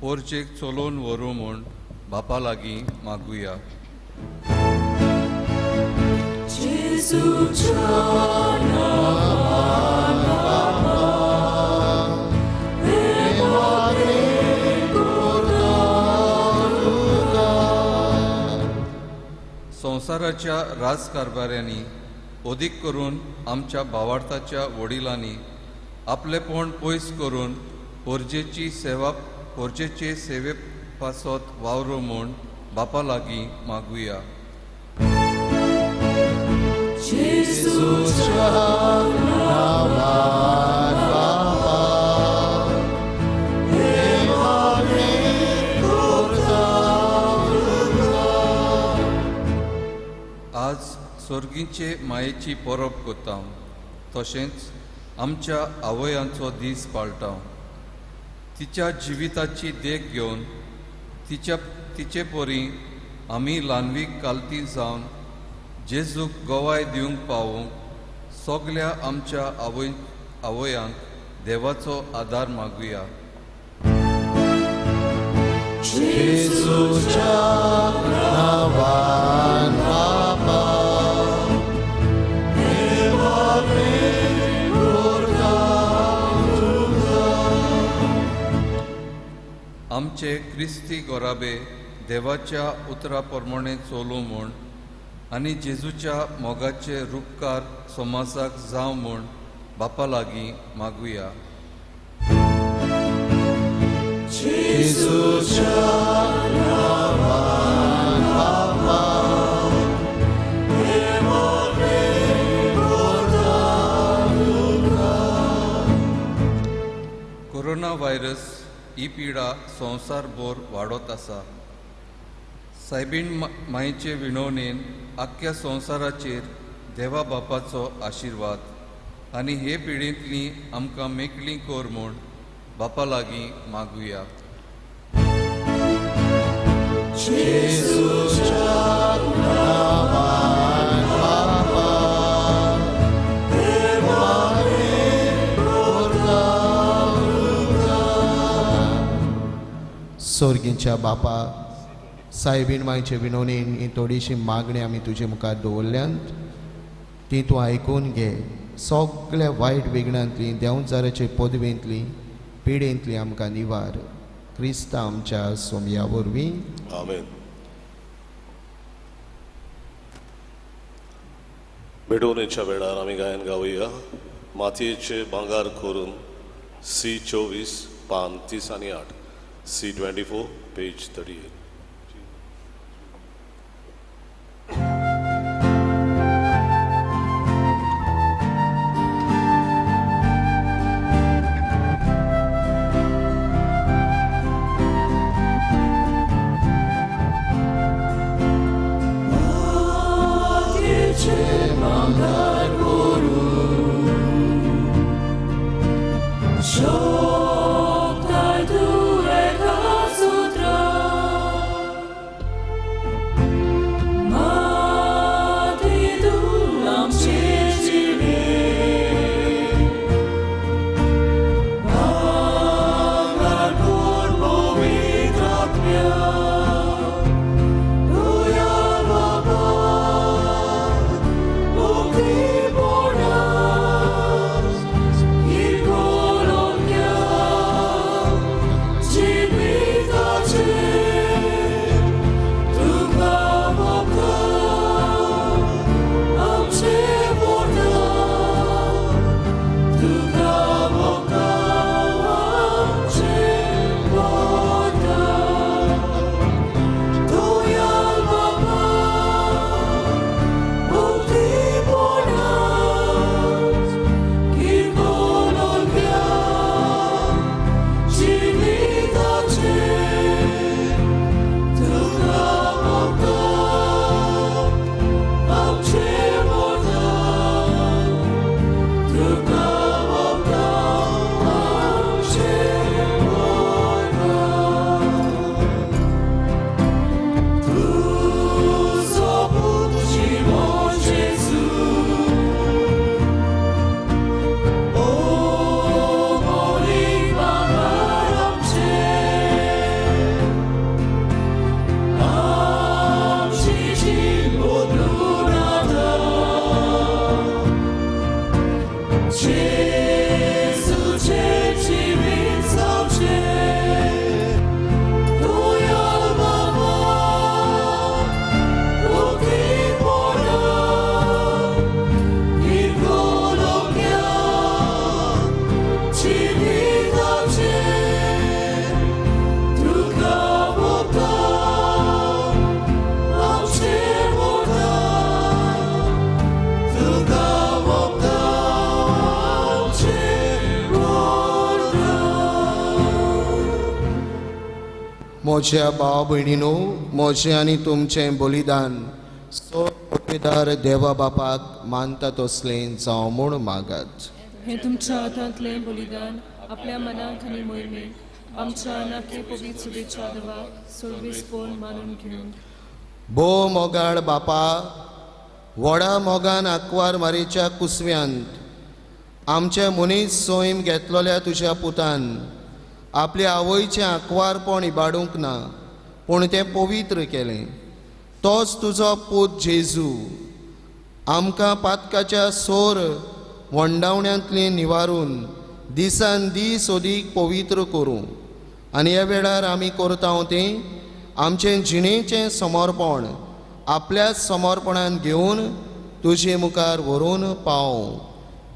पोरजेक चलोवन व्हरूं म्हूण बापा लागीं मागुया. संवसाराच्या राजकारभाऱ्यांनी अदीक करून आमच्या भावार्थाच्या वडिलांनी आपलेपण पयस करून पोरजेची सेवा, पोरजेचे सेवे पासत वावरो म्हूण बापा लागीं मागुया. आज सर्गीचे मायेची परब करता, तशेंच आमच्या आवयांचो दीस पाळटा. तिच्या जिविताची देख घेवन तिचे परी आमी ल्हानवीक कालती जावन जेजूक गवाय दिवंक पावूंक सगल्या आमच्या आवयांक देवाचो आदार मागुया. जेजूच्या नांवान बापा, देवा प्रेम करता तुका. आमचे क्रिस्ती गोराबे देवाच्या उतरा प्रमाणे चलूं म्हूण आनी जेजूच्या मोगाचे रुपकार समाजाक जावं म्हूण बापा लागीं मागुया. कोरोना व्हायरस ही पिडा संवसारभर वाडत आसा. सायबीण मायचे विणवणेन आख्ख्या संवसाराचेर देवा बापाचो आशिर्वाद आनी हे पिडेंतली आमकां मेकळी कर म्हूण बापा लागीं मागुया. सोर्गींच्या बापा, सायबीण मायचे विनवणेन ही थोडीशी मागणी आमी तुजे मुखार दवरल्यांत, ती तूं आयकून घे. सगल्या वायट विघ्नांतली, देंवचाराचे पदवेंतली, पिडेंतली आमकां निवार. क्रिस्ता आमच्या सोमया वरवीं. आमेन. भेटवणेच्या वेळार आमी गायन गावया मातयेचे भांगार करून सी 24 पान 30 आनी 8, सी 24 पेज 38. म्हज्या भाव भयणीनो, म्हजें आनी तुमचें बलिदान सोदार देवा बापाक मानता तसलें जावं म्हूण मागात. हें तुमच्या हातांतलें बलिदान आपल्या मनाक आनी मोहिमेक आमच्या नाके पवित्र सुबेच्या देवाक सोडवीसपण मानून घेवन. भोव मोगाळ बापा, व्हडा मोगान आंकवार मारीच्या कुसव्यांत आमचे मनीस सैम घेतलेल्या तुज्या पुतान आपले आवयचें आंकवारपण इबाडूंक ना, पूण तें पवित्र केलें. तोच तुजो पूत जेजू आमकां पातकाच्या सोर वंडावण्यांतली निवारून दिसान दीस अदीक पवित्र करूं आनी ह्या वेळार आमी करता तें आमचें जिणेचें समर्पण आपल्याच समर्पणान घेवन तुजे मुखार व्हरून पावों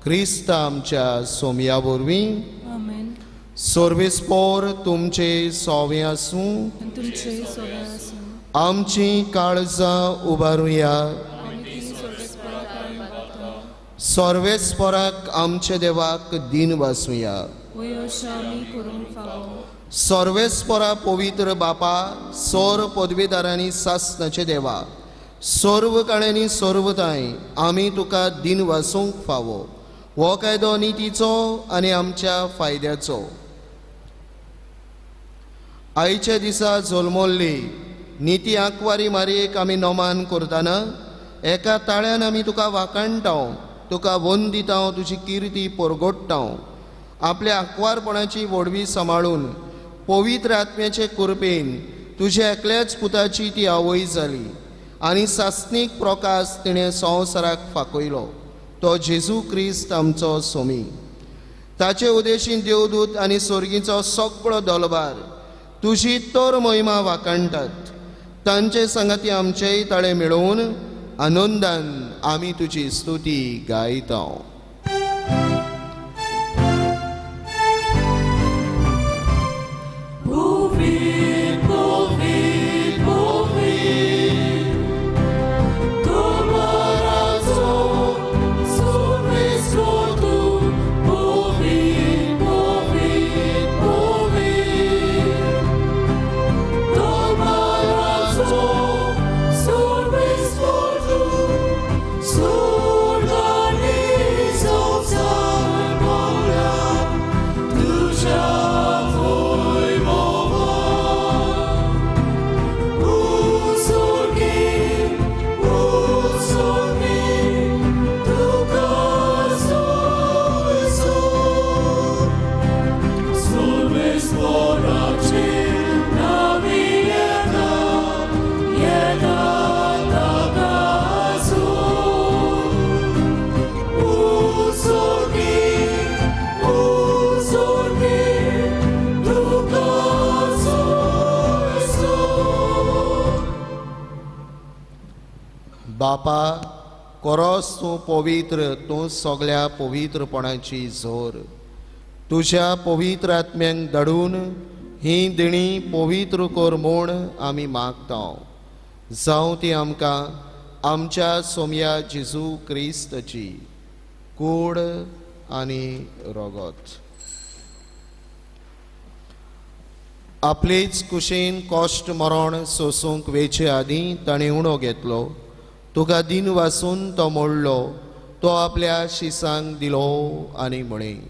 क्रिस्त आमच्या सोमया वरवीं. आमेन. सर्वेस्पोर तुमचे सोवे आसूं. आनी तुमचेय सोवे आसूं. आमची काळजां उबारुया. आमी ती सर्वेस्पोरा कांय मागता. सर्वेस्पोराक आमचे देवाक दीन वासुया. वय अशें आमी करूंक फावो. सर्वेस्पोरा पवित्र बापा, सोर पदवीदारांनी सासनाचे देवा, सर्व काळ्यांनी सर्वताय आमी तुका दीन वासूंक फावो. हो कायदो नितीचो आनी आमच्या फायद्याचो. आयच्या दिसा जल्मल्ली निती आंकवारी मारयेक आमी नमान करतना एका ताळ्यान आमी तुका वाखाणटा, तुका वंदिता, तुजी किर्ती परगोडटा. आपल्या आंकवारपणाची व्हडवी सांबाळून पवित्र आत्म्याचे कृपेन तुज्या एकल्याच पुताची ती आवय जाली आनी सासणीक प्रकाश तिणें संवसाराक फाकयलो, तो जेजू क्रिस्त आमचो सोमी. ताचे उदेशीन देवदूत आनी स्वर्गीचो सगळो दलबार तुजी तर महिमा वाखाणटात. तांचे संगाती आमचेय ताळे मेळोवन आनंदान आमी तुजी स्तुती गायता. बापा, कोरोस तूं पवित्र, तूं सगळ्या पवित्रपणाची जोर. तुज्या पवित्र आत्म्यांक धाडून ही दिणी पवित्र कर म्हूण आमी मागता. जावं ती आमकां आमच्या सोमया जेजू क्रिस्ताची कूड आनी रगत. आपलेच कुशीन कश्ट मरण सोसूंक वेचे आदीं ताणें उणो घेतलो, तुका दीन वासून तो मोडलो, तो आपल्या शिसांक दिलो आनी म्हळें,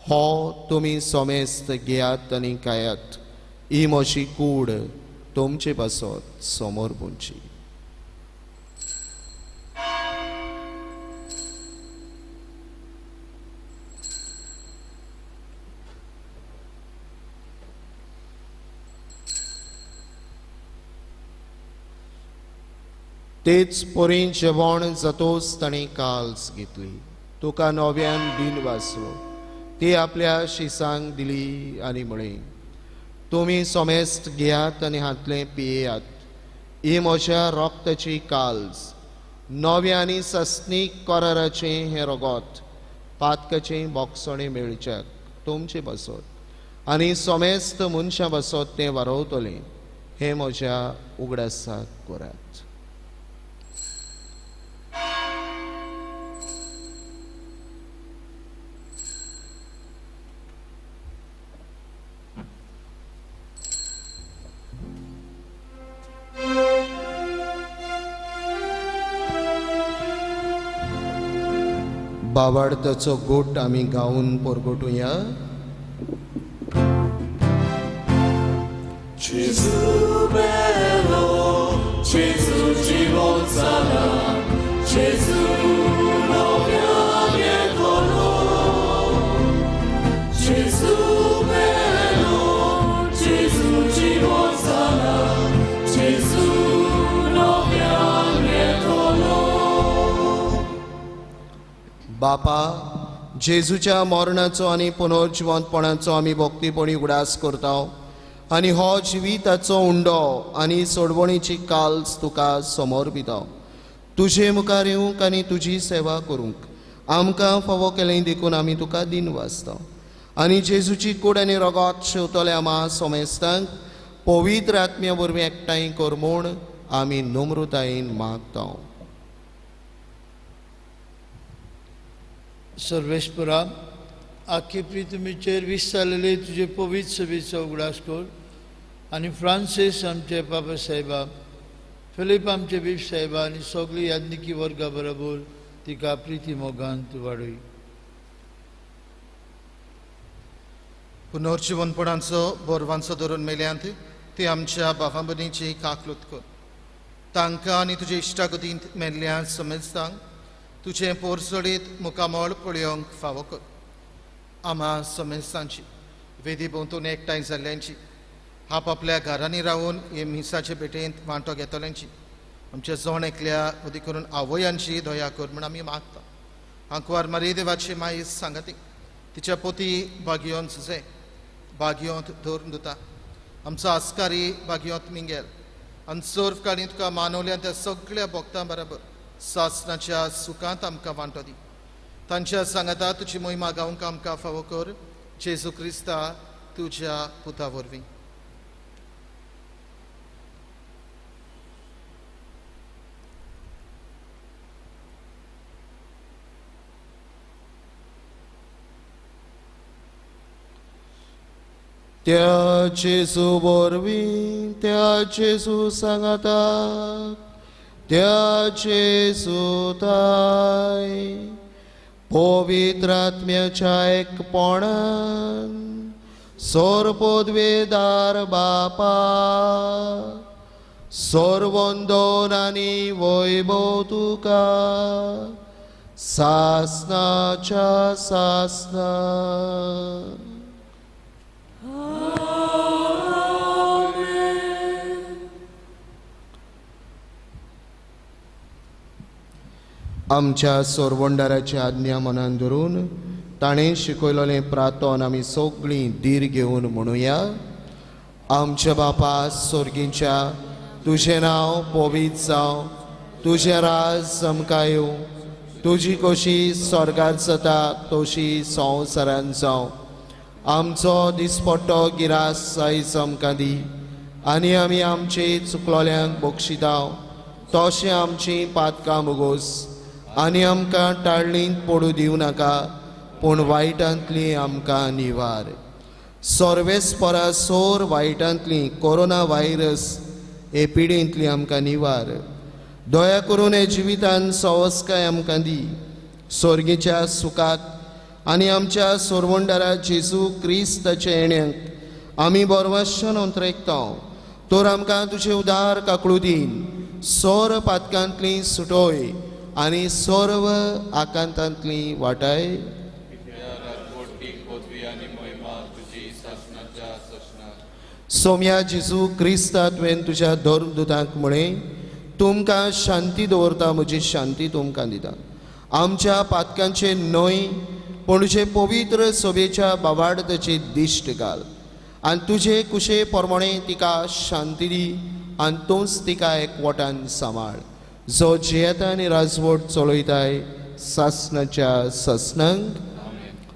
हो तुमी सोमेस्त घेयात आनी खायात, ही म्हजी कूड तुमचे पासत समोर पुंची. तेच परी जेवण जातोच ताणें काल्स घेतली, तुका नव्यान दीन वाचलो, ती आपल्या शिसांक दिली आनी म्हळें, तुमी सोमेस्त घेयात आनी हांतलें पियेयात, ही म्हज्या रोगताची काल्स, नव्या आनी सस्नीक कराराचें हें रगत, पातकाचें बोगसणें मेळच्याक तुमचे बसत आनी सोमेस्त मनशां बसत तें वारवतलें, हें म्हज्या उगडासाक करात. बावार्थाचो गोट आमी गावन परगटुया. Gesù bello, Gesù जीवन जाला, Gesù नव्याने कोलो. Gesù bello, Gesù जीवन जाला, Gesù नव्याने कोलो. बापा, जेजूच्या मरणाचो आनी पुनर्जिवंतपणाचो आमी भक्तीपणी उगडास करता आनी हो जिविताचो उंडो आनी सोडवणीची काल्स तुका समर्पिता. तुजे मुखार येवंक आनी तुजी सेवा करूंक आमकां फावो केलें देखून आमी तुका दिनवासता. आनी जेजूची कूड आनी रगत शेवतले आमा सोमेस्तांक पवित्र आत्म्या वरवीं एकठांय कर म्हूण आमी नम्रतायेन मागता. सर्वेस्परा, आख्खे प्रितमीचेर विस्तारलेले तुजे पवित्र सभेचो उगडास कर आनी फ्रांसीस आमचे बाबा साहेबा, फिलीप आमचे बीफ साहेबा आनी सगळी याज्ञिकी वर्गा बरोबर तिका प्रिती मोगान तूं वाडय. पुनर्जिवनपणाचो बोरवांचो धरून मेल्यांत ती आमच्या बाबा भयणीची काकलूत कर. तांकां आनी तुजे इश्टागतींत मेल्ल्या समेस्तांक तुजें पोरसडीत मुखामळ पळोवंक फावो कर. आमा समेस्तांची वेदी भोंवतणी एकठांय जाल्ल्यांची, आपापल्या घरांनी रावन हे मिसाचे भेटेंत वांटो घेतल्यांची, आमच्या जण एकल्या अदी करून आवयांची दया कर म्हूण आमी मागता. आंकवार मारी देवाची माई सांगाती तिच्या पोती बागियोन सुजे बागियोंत धरून दिता. आमचो आस्कारी बागियोंत मिंगेल आनी सर्व काणी तुका मानवल्या त्या सगळ्या भक्तां बराबर सासनाच्या सुखांत आमकां वांटो दी. तांच्या सांगाता तुजी मोहिमा गावंक आमकां फावो कर, जेजू क्रिस्ता तुज्या पुता वरवीं. त्या जेजू वरवीं, त्या जेजू सांगाता, त्या जेजू ताय पवित्र आत्म्याच्या एकपणान सोरपोदवेदार बापा सर्वंदोन आनी वैभव तुका सासनाच्या सासना. आमच्या सोरवंडाराची आज्ञा मनान धरून ताणें शिकयलेलें प्रातोन आमी सगळीं धीर घेवन म्हणुया. आमच्या बापा सोर्गींच्या, तुजें नांव पवित्र जावं, तुजें राज आमकां येवं, तुजी कशी स्वर्गार जाता तशी संवसारान जावं. आमचो दिसपट्टो गिरास आयज आमकां दी आनी आमी आमचे चुकलोल्यांक बक्षिताव तशें आमचीं पातकां भोगोस आनी आमकां टाळणींत पडूं दिवं नाका, पूण वायटांतली आमकां निवार. सर्वेस्परा सोर वायटांतली कोरोना व्हायरस हे पिडेंतली आमकां निवार. दया करून हे जिवितान सवस्काय आमकां दी. सोर्गीच्या सुखाक आनी आमच्या सोरवंडारा जेजू क्रिस्ताच्या येण्याक आमी बरवाशन अंतरेकता. तर आमकां तुजे उदार काकळू दीन, सोर पातकांतली सुटोय आनी सर्व आकांतांतली वाटाय. सोम्या जेजू क्रिस्ता तुवें तुज्या धर्मदूतांक म्हळें, तुमकां शांती दवरता, म्हजी शांती तुमकां दिता. आमच्या पातकांचे न्हय पूण तुजे पवित्र सभेच्या बावाडताची दिश्ट घाल आनी तुजे कुशे प्रमाणे तिका शांती दी आनी तूंच तिका एकवटान सांबाळ, जो जियेता आनी राजवट चलयताय सासनाच्या सासनांक.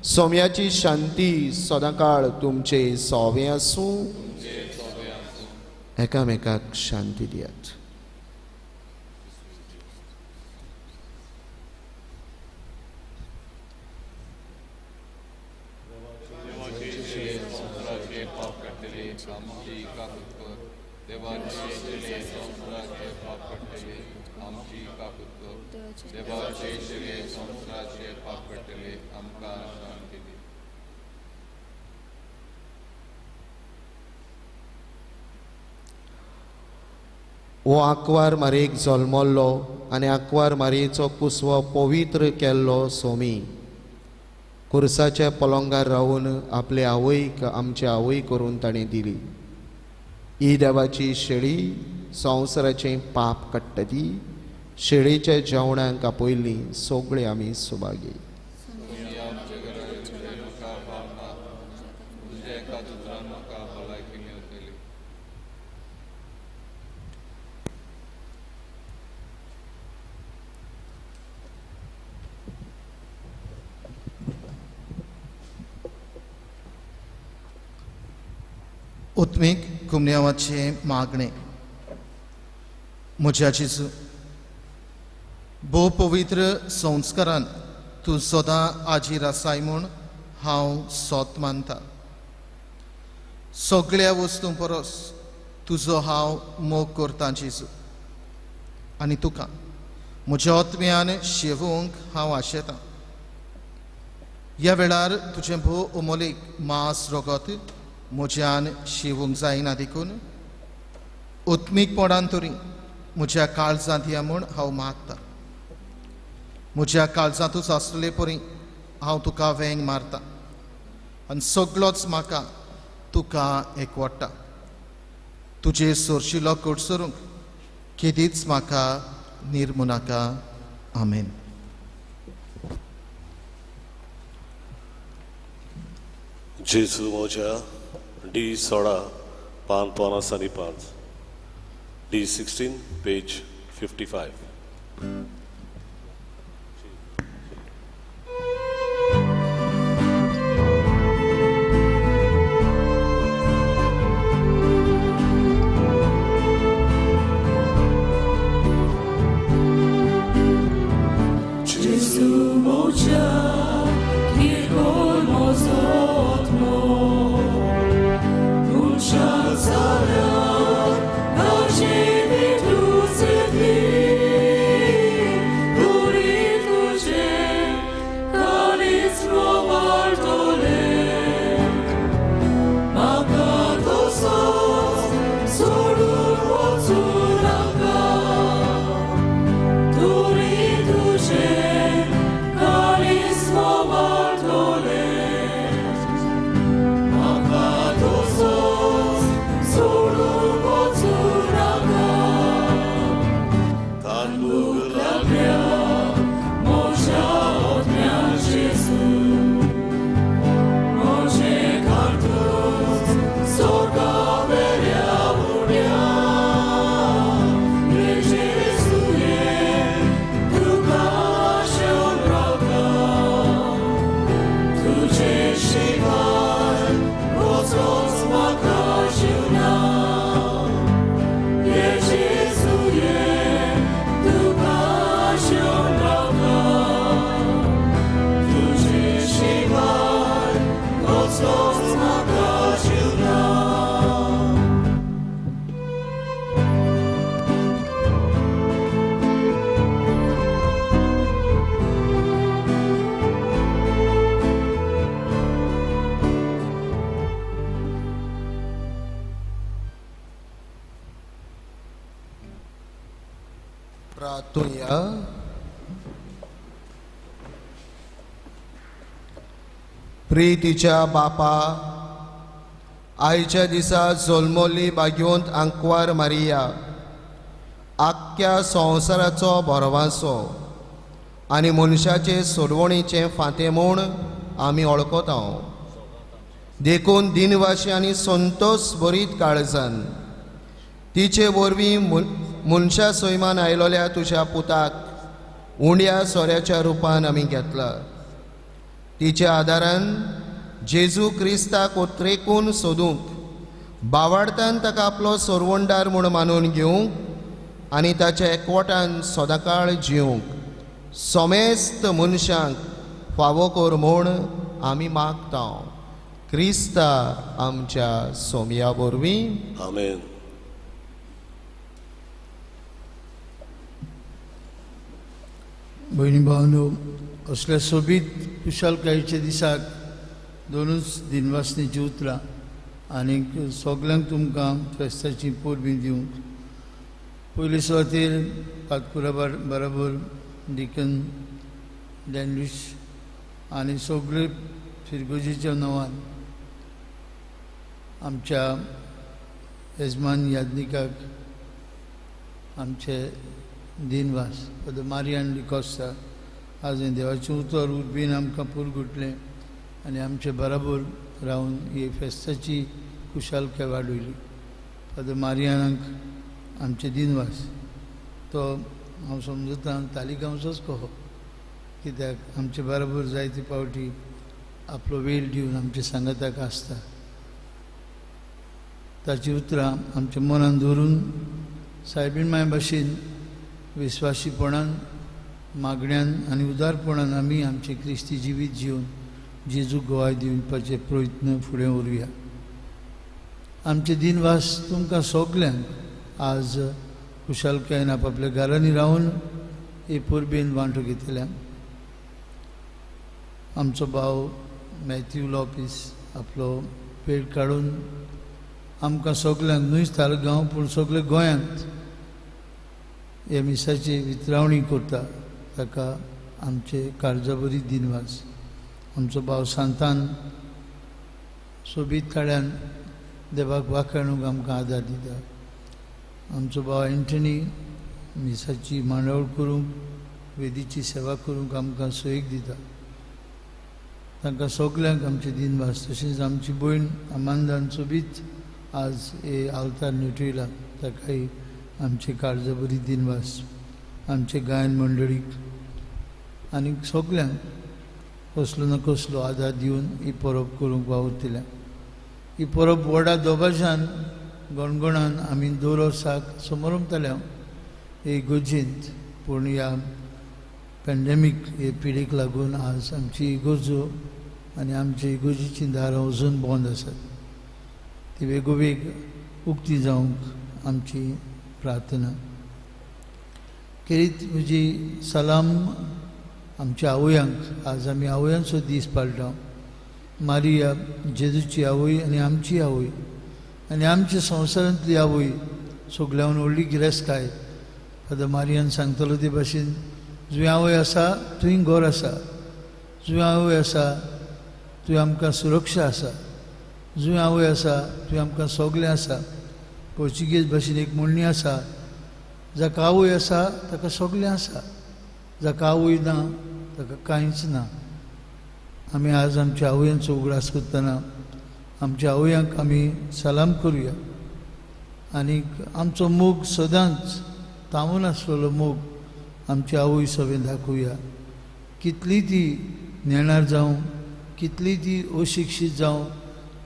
सोम्याची शांती सदांकाळ तुमचे सोवे आसूं. एकामेकाक शांती दियात. हो आंकवार मारयेक जल्मल्लो आनी आंकवार मारयेचो कुसवो पवित्र केल्लो सोमी कुर्साच्या पलंगार रावन आपले आवयक आमचे आवय करून ताणें दिली. ही देवाची शेळी संवसाराचें पाप काडटा. ती शेळीच्या जेवणाक आपयल्ली सगळीं आमी सुभागी. उत्मीक कुमन्यावाचें मागणें. म्हज्या जेजू, भोव पवित्र संस्कारान तूं सदां आजीर आसाय म्हूण हांव सोत मानता. सगळ्या वस्तूं परस तुजो हांव मोग करतां जेजू, आनी तुका म्हज्या आत्म्यान शेवूंक हांव आशेतां. ह्या वेळार तुजें भोव अमोलीक मांस रगत म्हज्यान शिवूंक जायना, देखून उत्मीकपणान तरी म्हज्या काळजांत या म्हूण हांव मागता. म्हज्या काळजांतूच आसले परी हांव तुका वेंग मारता आनी सगळोच म्हाका तुका एकवटा. तुजे सोरशिलो कडसरूंक केदीच म्हाका निर्मू नाका. आमेन. जेजू म्हज्या, डी 16 पान 55, डी 16 पेज 55. Gesù moja, kirkol mozotmo, Munshazara, Najini tuzetli, Durituje, Kalis movartole, Makatosos, Sorun Wotsuraka, Durituje, Kalis movartole, Makatosos, Sorun Wotsuraka, Tanbuglabria, Moja odmea Jezu, Moje cartus, Sorga verea urea, Re Jesue, Tuca și ombraca, Tuce și val, Roțos maca și una, E Jesue, Tuca și ombraca, Tuce și val, Roțos maca și una. प्रार्थुया. प्रितीच्या बापा, आयच्या दिसा जल्मोल्ली भाग्यवंत आंकवार Maria आख्ख्या संवसाराचो भरवासो आनी मनशाचे सोडवणीचें फांतें म्हूण आमी वळखता. देखून दिनवाशी आनी संतोष भरीत काळजान तिचे वरवीं मनशा सैमान आयलोल्या तुज्या पुताक उंड्या सोऱ्याच्या रुपान आमी घेतला. तिच्या आदारान जेजू क्रिस्ताक उतरेकून सोदूंक, बावाडतान ताका आपलो सोरवणदार म्हूण मानून घेवंक आनी ताच्या एकवटान सदांकाळ जिवंक समेस्त मनशांक फावो कर म्हूण आमी मागता. क्रिस्ता आमच्या सोमया वरवीं. आमेन. भयणी भावनो, असल्या सोबीत कुशालकायेच्या दिसाक दोनूच दिनवासनेची उतरां आनीक सगल्यांक तुमकां फेस्ताची परबीं दिवंक. पयले सुवातेर पातकुरा बराबर डिकन डॅनलूस आनी सगळे फिरगोजेच्या नांवान आमच्या येजमान याज्ञिकाक आमचे दिनवास. फादर मारियान डिकॉस्ता आज हें देवाचें उतर उर्बेन आमकां पुरगुटलें आनी आमचे बराबर रावन ही फेस्ताची खुशालकाय वाडयली. फादर मारियानाक आमचे दिनवास. तो हांव समजता तालिगांवचोच कहो, कित्याक आमचे बराबर जायते फावटी आपलो वेळ दिवन आमचे सांगाताक आसता. ताची उतरां आमच्या मनान दवरून सायबीण माय भाशेन विस्वाशीपणान, मागण्यान आनी उदारपणान आमी आमचें क्रिस्ती जिवीत जिवन जेजूक गवाय दिवपाचे प्रयत्न फुडें व्हरुया. आमचे दिनवास तुमकां सगल्यांक आज खुशालकायेन आपआपल्या घरांनी रावन हे परबेन वांटो घेतल्या. आमचो भाव मॅथ्यू लोपीस आपलो वेळ काडून आमकां सगल्यांक न्हय तालगांव पूण सगळे गोंयांत हे मिसाची वितरावणी करता ताका आमचे काळजाबरी दिनवास. आमचो भाव सांतान सोबीत काळ्यान देवाक वाखाणूंक आमकां आदार दिता. आमचो भाव एंटनी मिसाची मांडावळ करूंक, वेदीची सेवा करूंक आमकां सोयीक दिता. तांकां सगल्यांक आमचे दिनवास. तशेंच आमची भयण अमांदान सोबीत आज हे आल्तार नटयला ताकाय आमचे काळजाबरी दिनवास. आमचे गायन मंडळीक आनी सगल्यांक कसलो ना कसलो आदार दिवन ही परब करूंक वावुरतल्या. ही परब व्हडा दबाज्यान गणगणान आमी दर वर्साक समरमतले हे इगर्जेंत, पूण ह्या पॅन्डेमीक हे पिडेक लागून आज आमची इगर्जो आनी आमच्या इगर्जेचीं दारां अजून बंद आसात. ती वेगोवेग उक्ती जावंक आमची प्रार्थना खेरीत म्हजी सलाम आमच्या आवयांक. आज आमी आवयांचो दीस पाळटा. मारिया जेजूची आवय आनी आमची आवय आनी आमच्या संवसारांतली आवय सगल्यान व्हडली गिरेस्तकाय. फादर मारियान सांगतलो ते भाशेन जुंय आवय आसा थंय घर आसा, जुंय आवय आसा थंय आमकां सुरक्षा आसा, जुंय आवय आसा थंय आमकां सगलें आसा. पोर्चुगीज भाशेन एक म्हणणी आसा, जाका आवय आसा ताका सगलें आसा, जाका आवय ना ताका कांयच ना. आमी आज आमच्या आवयांचो उगडास करतना आमच्या आवयांक आमी सलाम करुया आनी आमचो मोग सदांच तांबून आसलेलो मोग आमची आवय सगळें दाखोवया. कितली ती नेणार जावं, कितली ती अशिक्षीत जावं,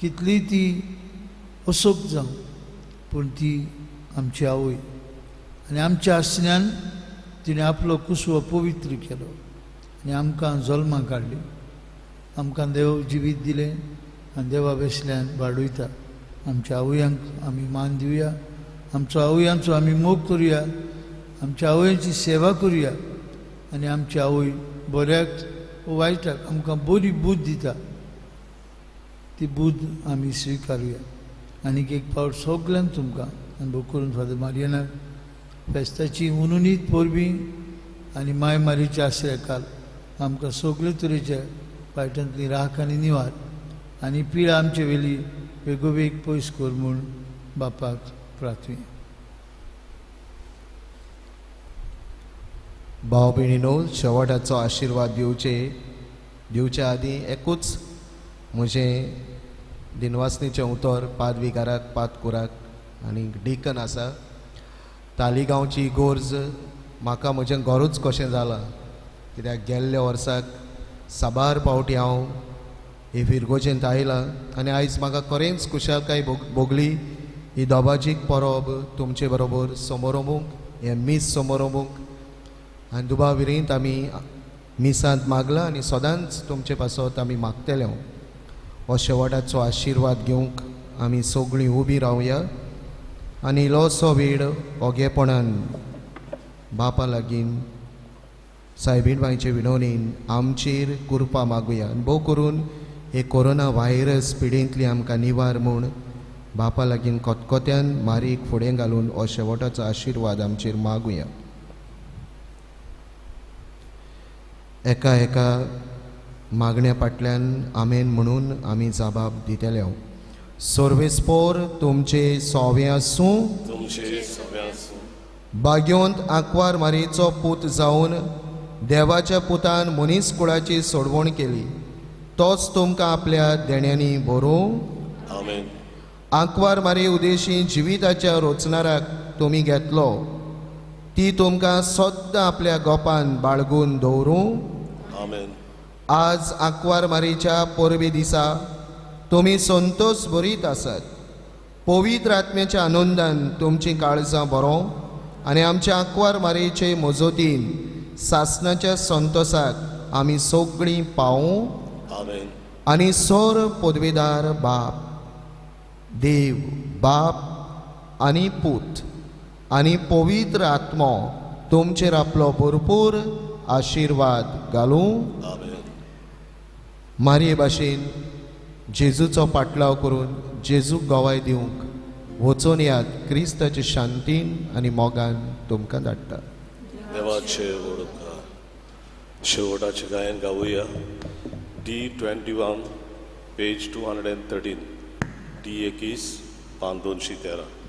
कितली ती असोक जावं, पूण ती आमची आवय आनी आमच्या आसण्यान तिणें आपलो कुसवो पवित्र केलो आनी आमकां जल्माक काडली. आमकां देव जिवीत दिलें आनी देवा वेसल्यान वाडयता. आमच्या आवयांक आमी मान दिवया, आमचो आवयांचो आमी मोग करुया, आमच्या आवयांची सेवा करुया आनी आमची आवय बऱ्याक वायटाक आमकां बरी बूद दिता ती बूद आमी स्विकारुया. आनीक एक फावट सगल्यांक तुमकां आनी भोव करून फादर मारियानाक फेस्ताची उनुनीत परबी आनी माय मारीच्या आसऱ्या काल आमकां सगळे तरेच्या वायटांतली राख आनी निवार आनी पिडा आमचे वेली वेगोवेग पयस कर म्हूण बापाक प्रार्थुया. भाव भयणीनो, शेवटाचो आशिर्वाद दिवचे आदीं एकूच म्हजें दिनवासनीचें उतर पादविगाराक, पादकुराक आनी डिकन आसा. तालिगांवची इगोर्ज म्हाका म्हजें घरूच कशें जालां, कित्याक गेल्ल्या वर्साक साबार पावटी हांव हे फिरगोजेंत आयलां आनी आयज म्हाका खरेंच खुशालकाय भोगली. ही दोबाजीक परब तुमचे बरोबर समोरमूंक, हें मीस समोरमूंक आनी दुबाव विरेंत आमी मिसांत मागलां आनी सदांच तुमचे पासत आमी मागतले. हो शेवटाचो आशिर्वाद घेवंक आमी सगळीं उबी रावया आनी इल्लोसो वेळ ओगेपणान बापा लागीं सायबीण बायचे विनवणीन आमचेर कृपा मागुया आनी भोव करून हे कोरोना व्हायरस पिडेंतली आमकां निवार म्हूण बापा लागीं कोतकोत्यान मारीक फुडें घालून हो शेवटाचो आशिर्वाद आमचेर मागुया. एका एका मागण्या फाटल्यान आमेन म्हणून आमी जबाब दितले. सर्वेस्पोर तुमचे सोवे आसूं, तुमचे सोवे आसूं. भाग्योंत आंकवार मारयेचो पूत जावन देवाच्या पुतान मनीस कुळाची सोडवण केली, तोच तुमकां आपल्या देण्यांनी भरूं. आमेन. आंकवार मारये उदेशी जिविताच्या रोचणाराक तुमी घेतलो, ती तुमकां सद्दां आपल्या गोपान बाळगून दवरूं. आमेन. आज आंकवार मारयेच्या परबे दिसा तुमी संतोष भरीत आसात. पवित्र आत्म्याच्या आनंदान तुमचीं काळजां बरोवं आनी आमच्या आंकवार मारयेचे मजतीन सासणाच्या संतोसाक आमी सगळीं पावूं. आमेन. आनी सोर पदवेदार बाप देव बाप आनी पूत आनी पवित्र आत्मो तुमचेर आपलो भरपूर आशिर्वाद घालूं. आमेन. मारये भाशेन जेजूचो पाटलाव करून जेजूक गवाय दिवंक वचून यात. क्रिस्ताचे शांतीन आनी मोगान तुमकां धाडटा. देवाचे व्हड उपकार. शेवटाचें गायन गावया. D 21 page 213, D 21 पान 213.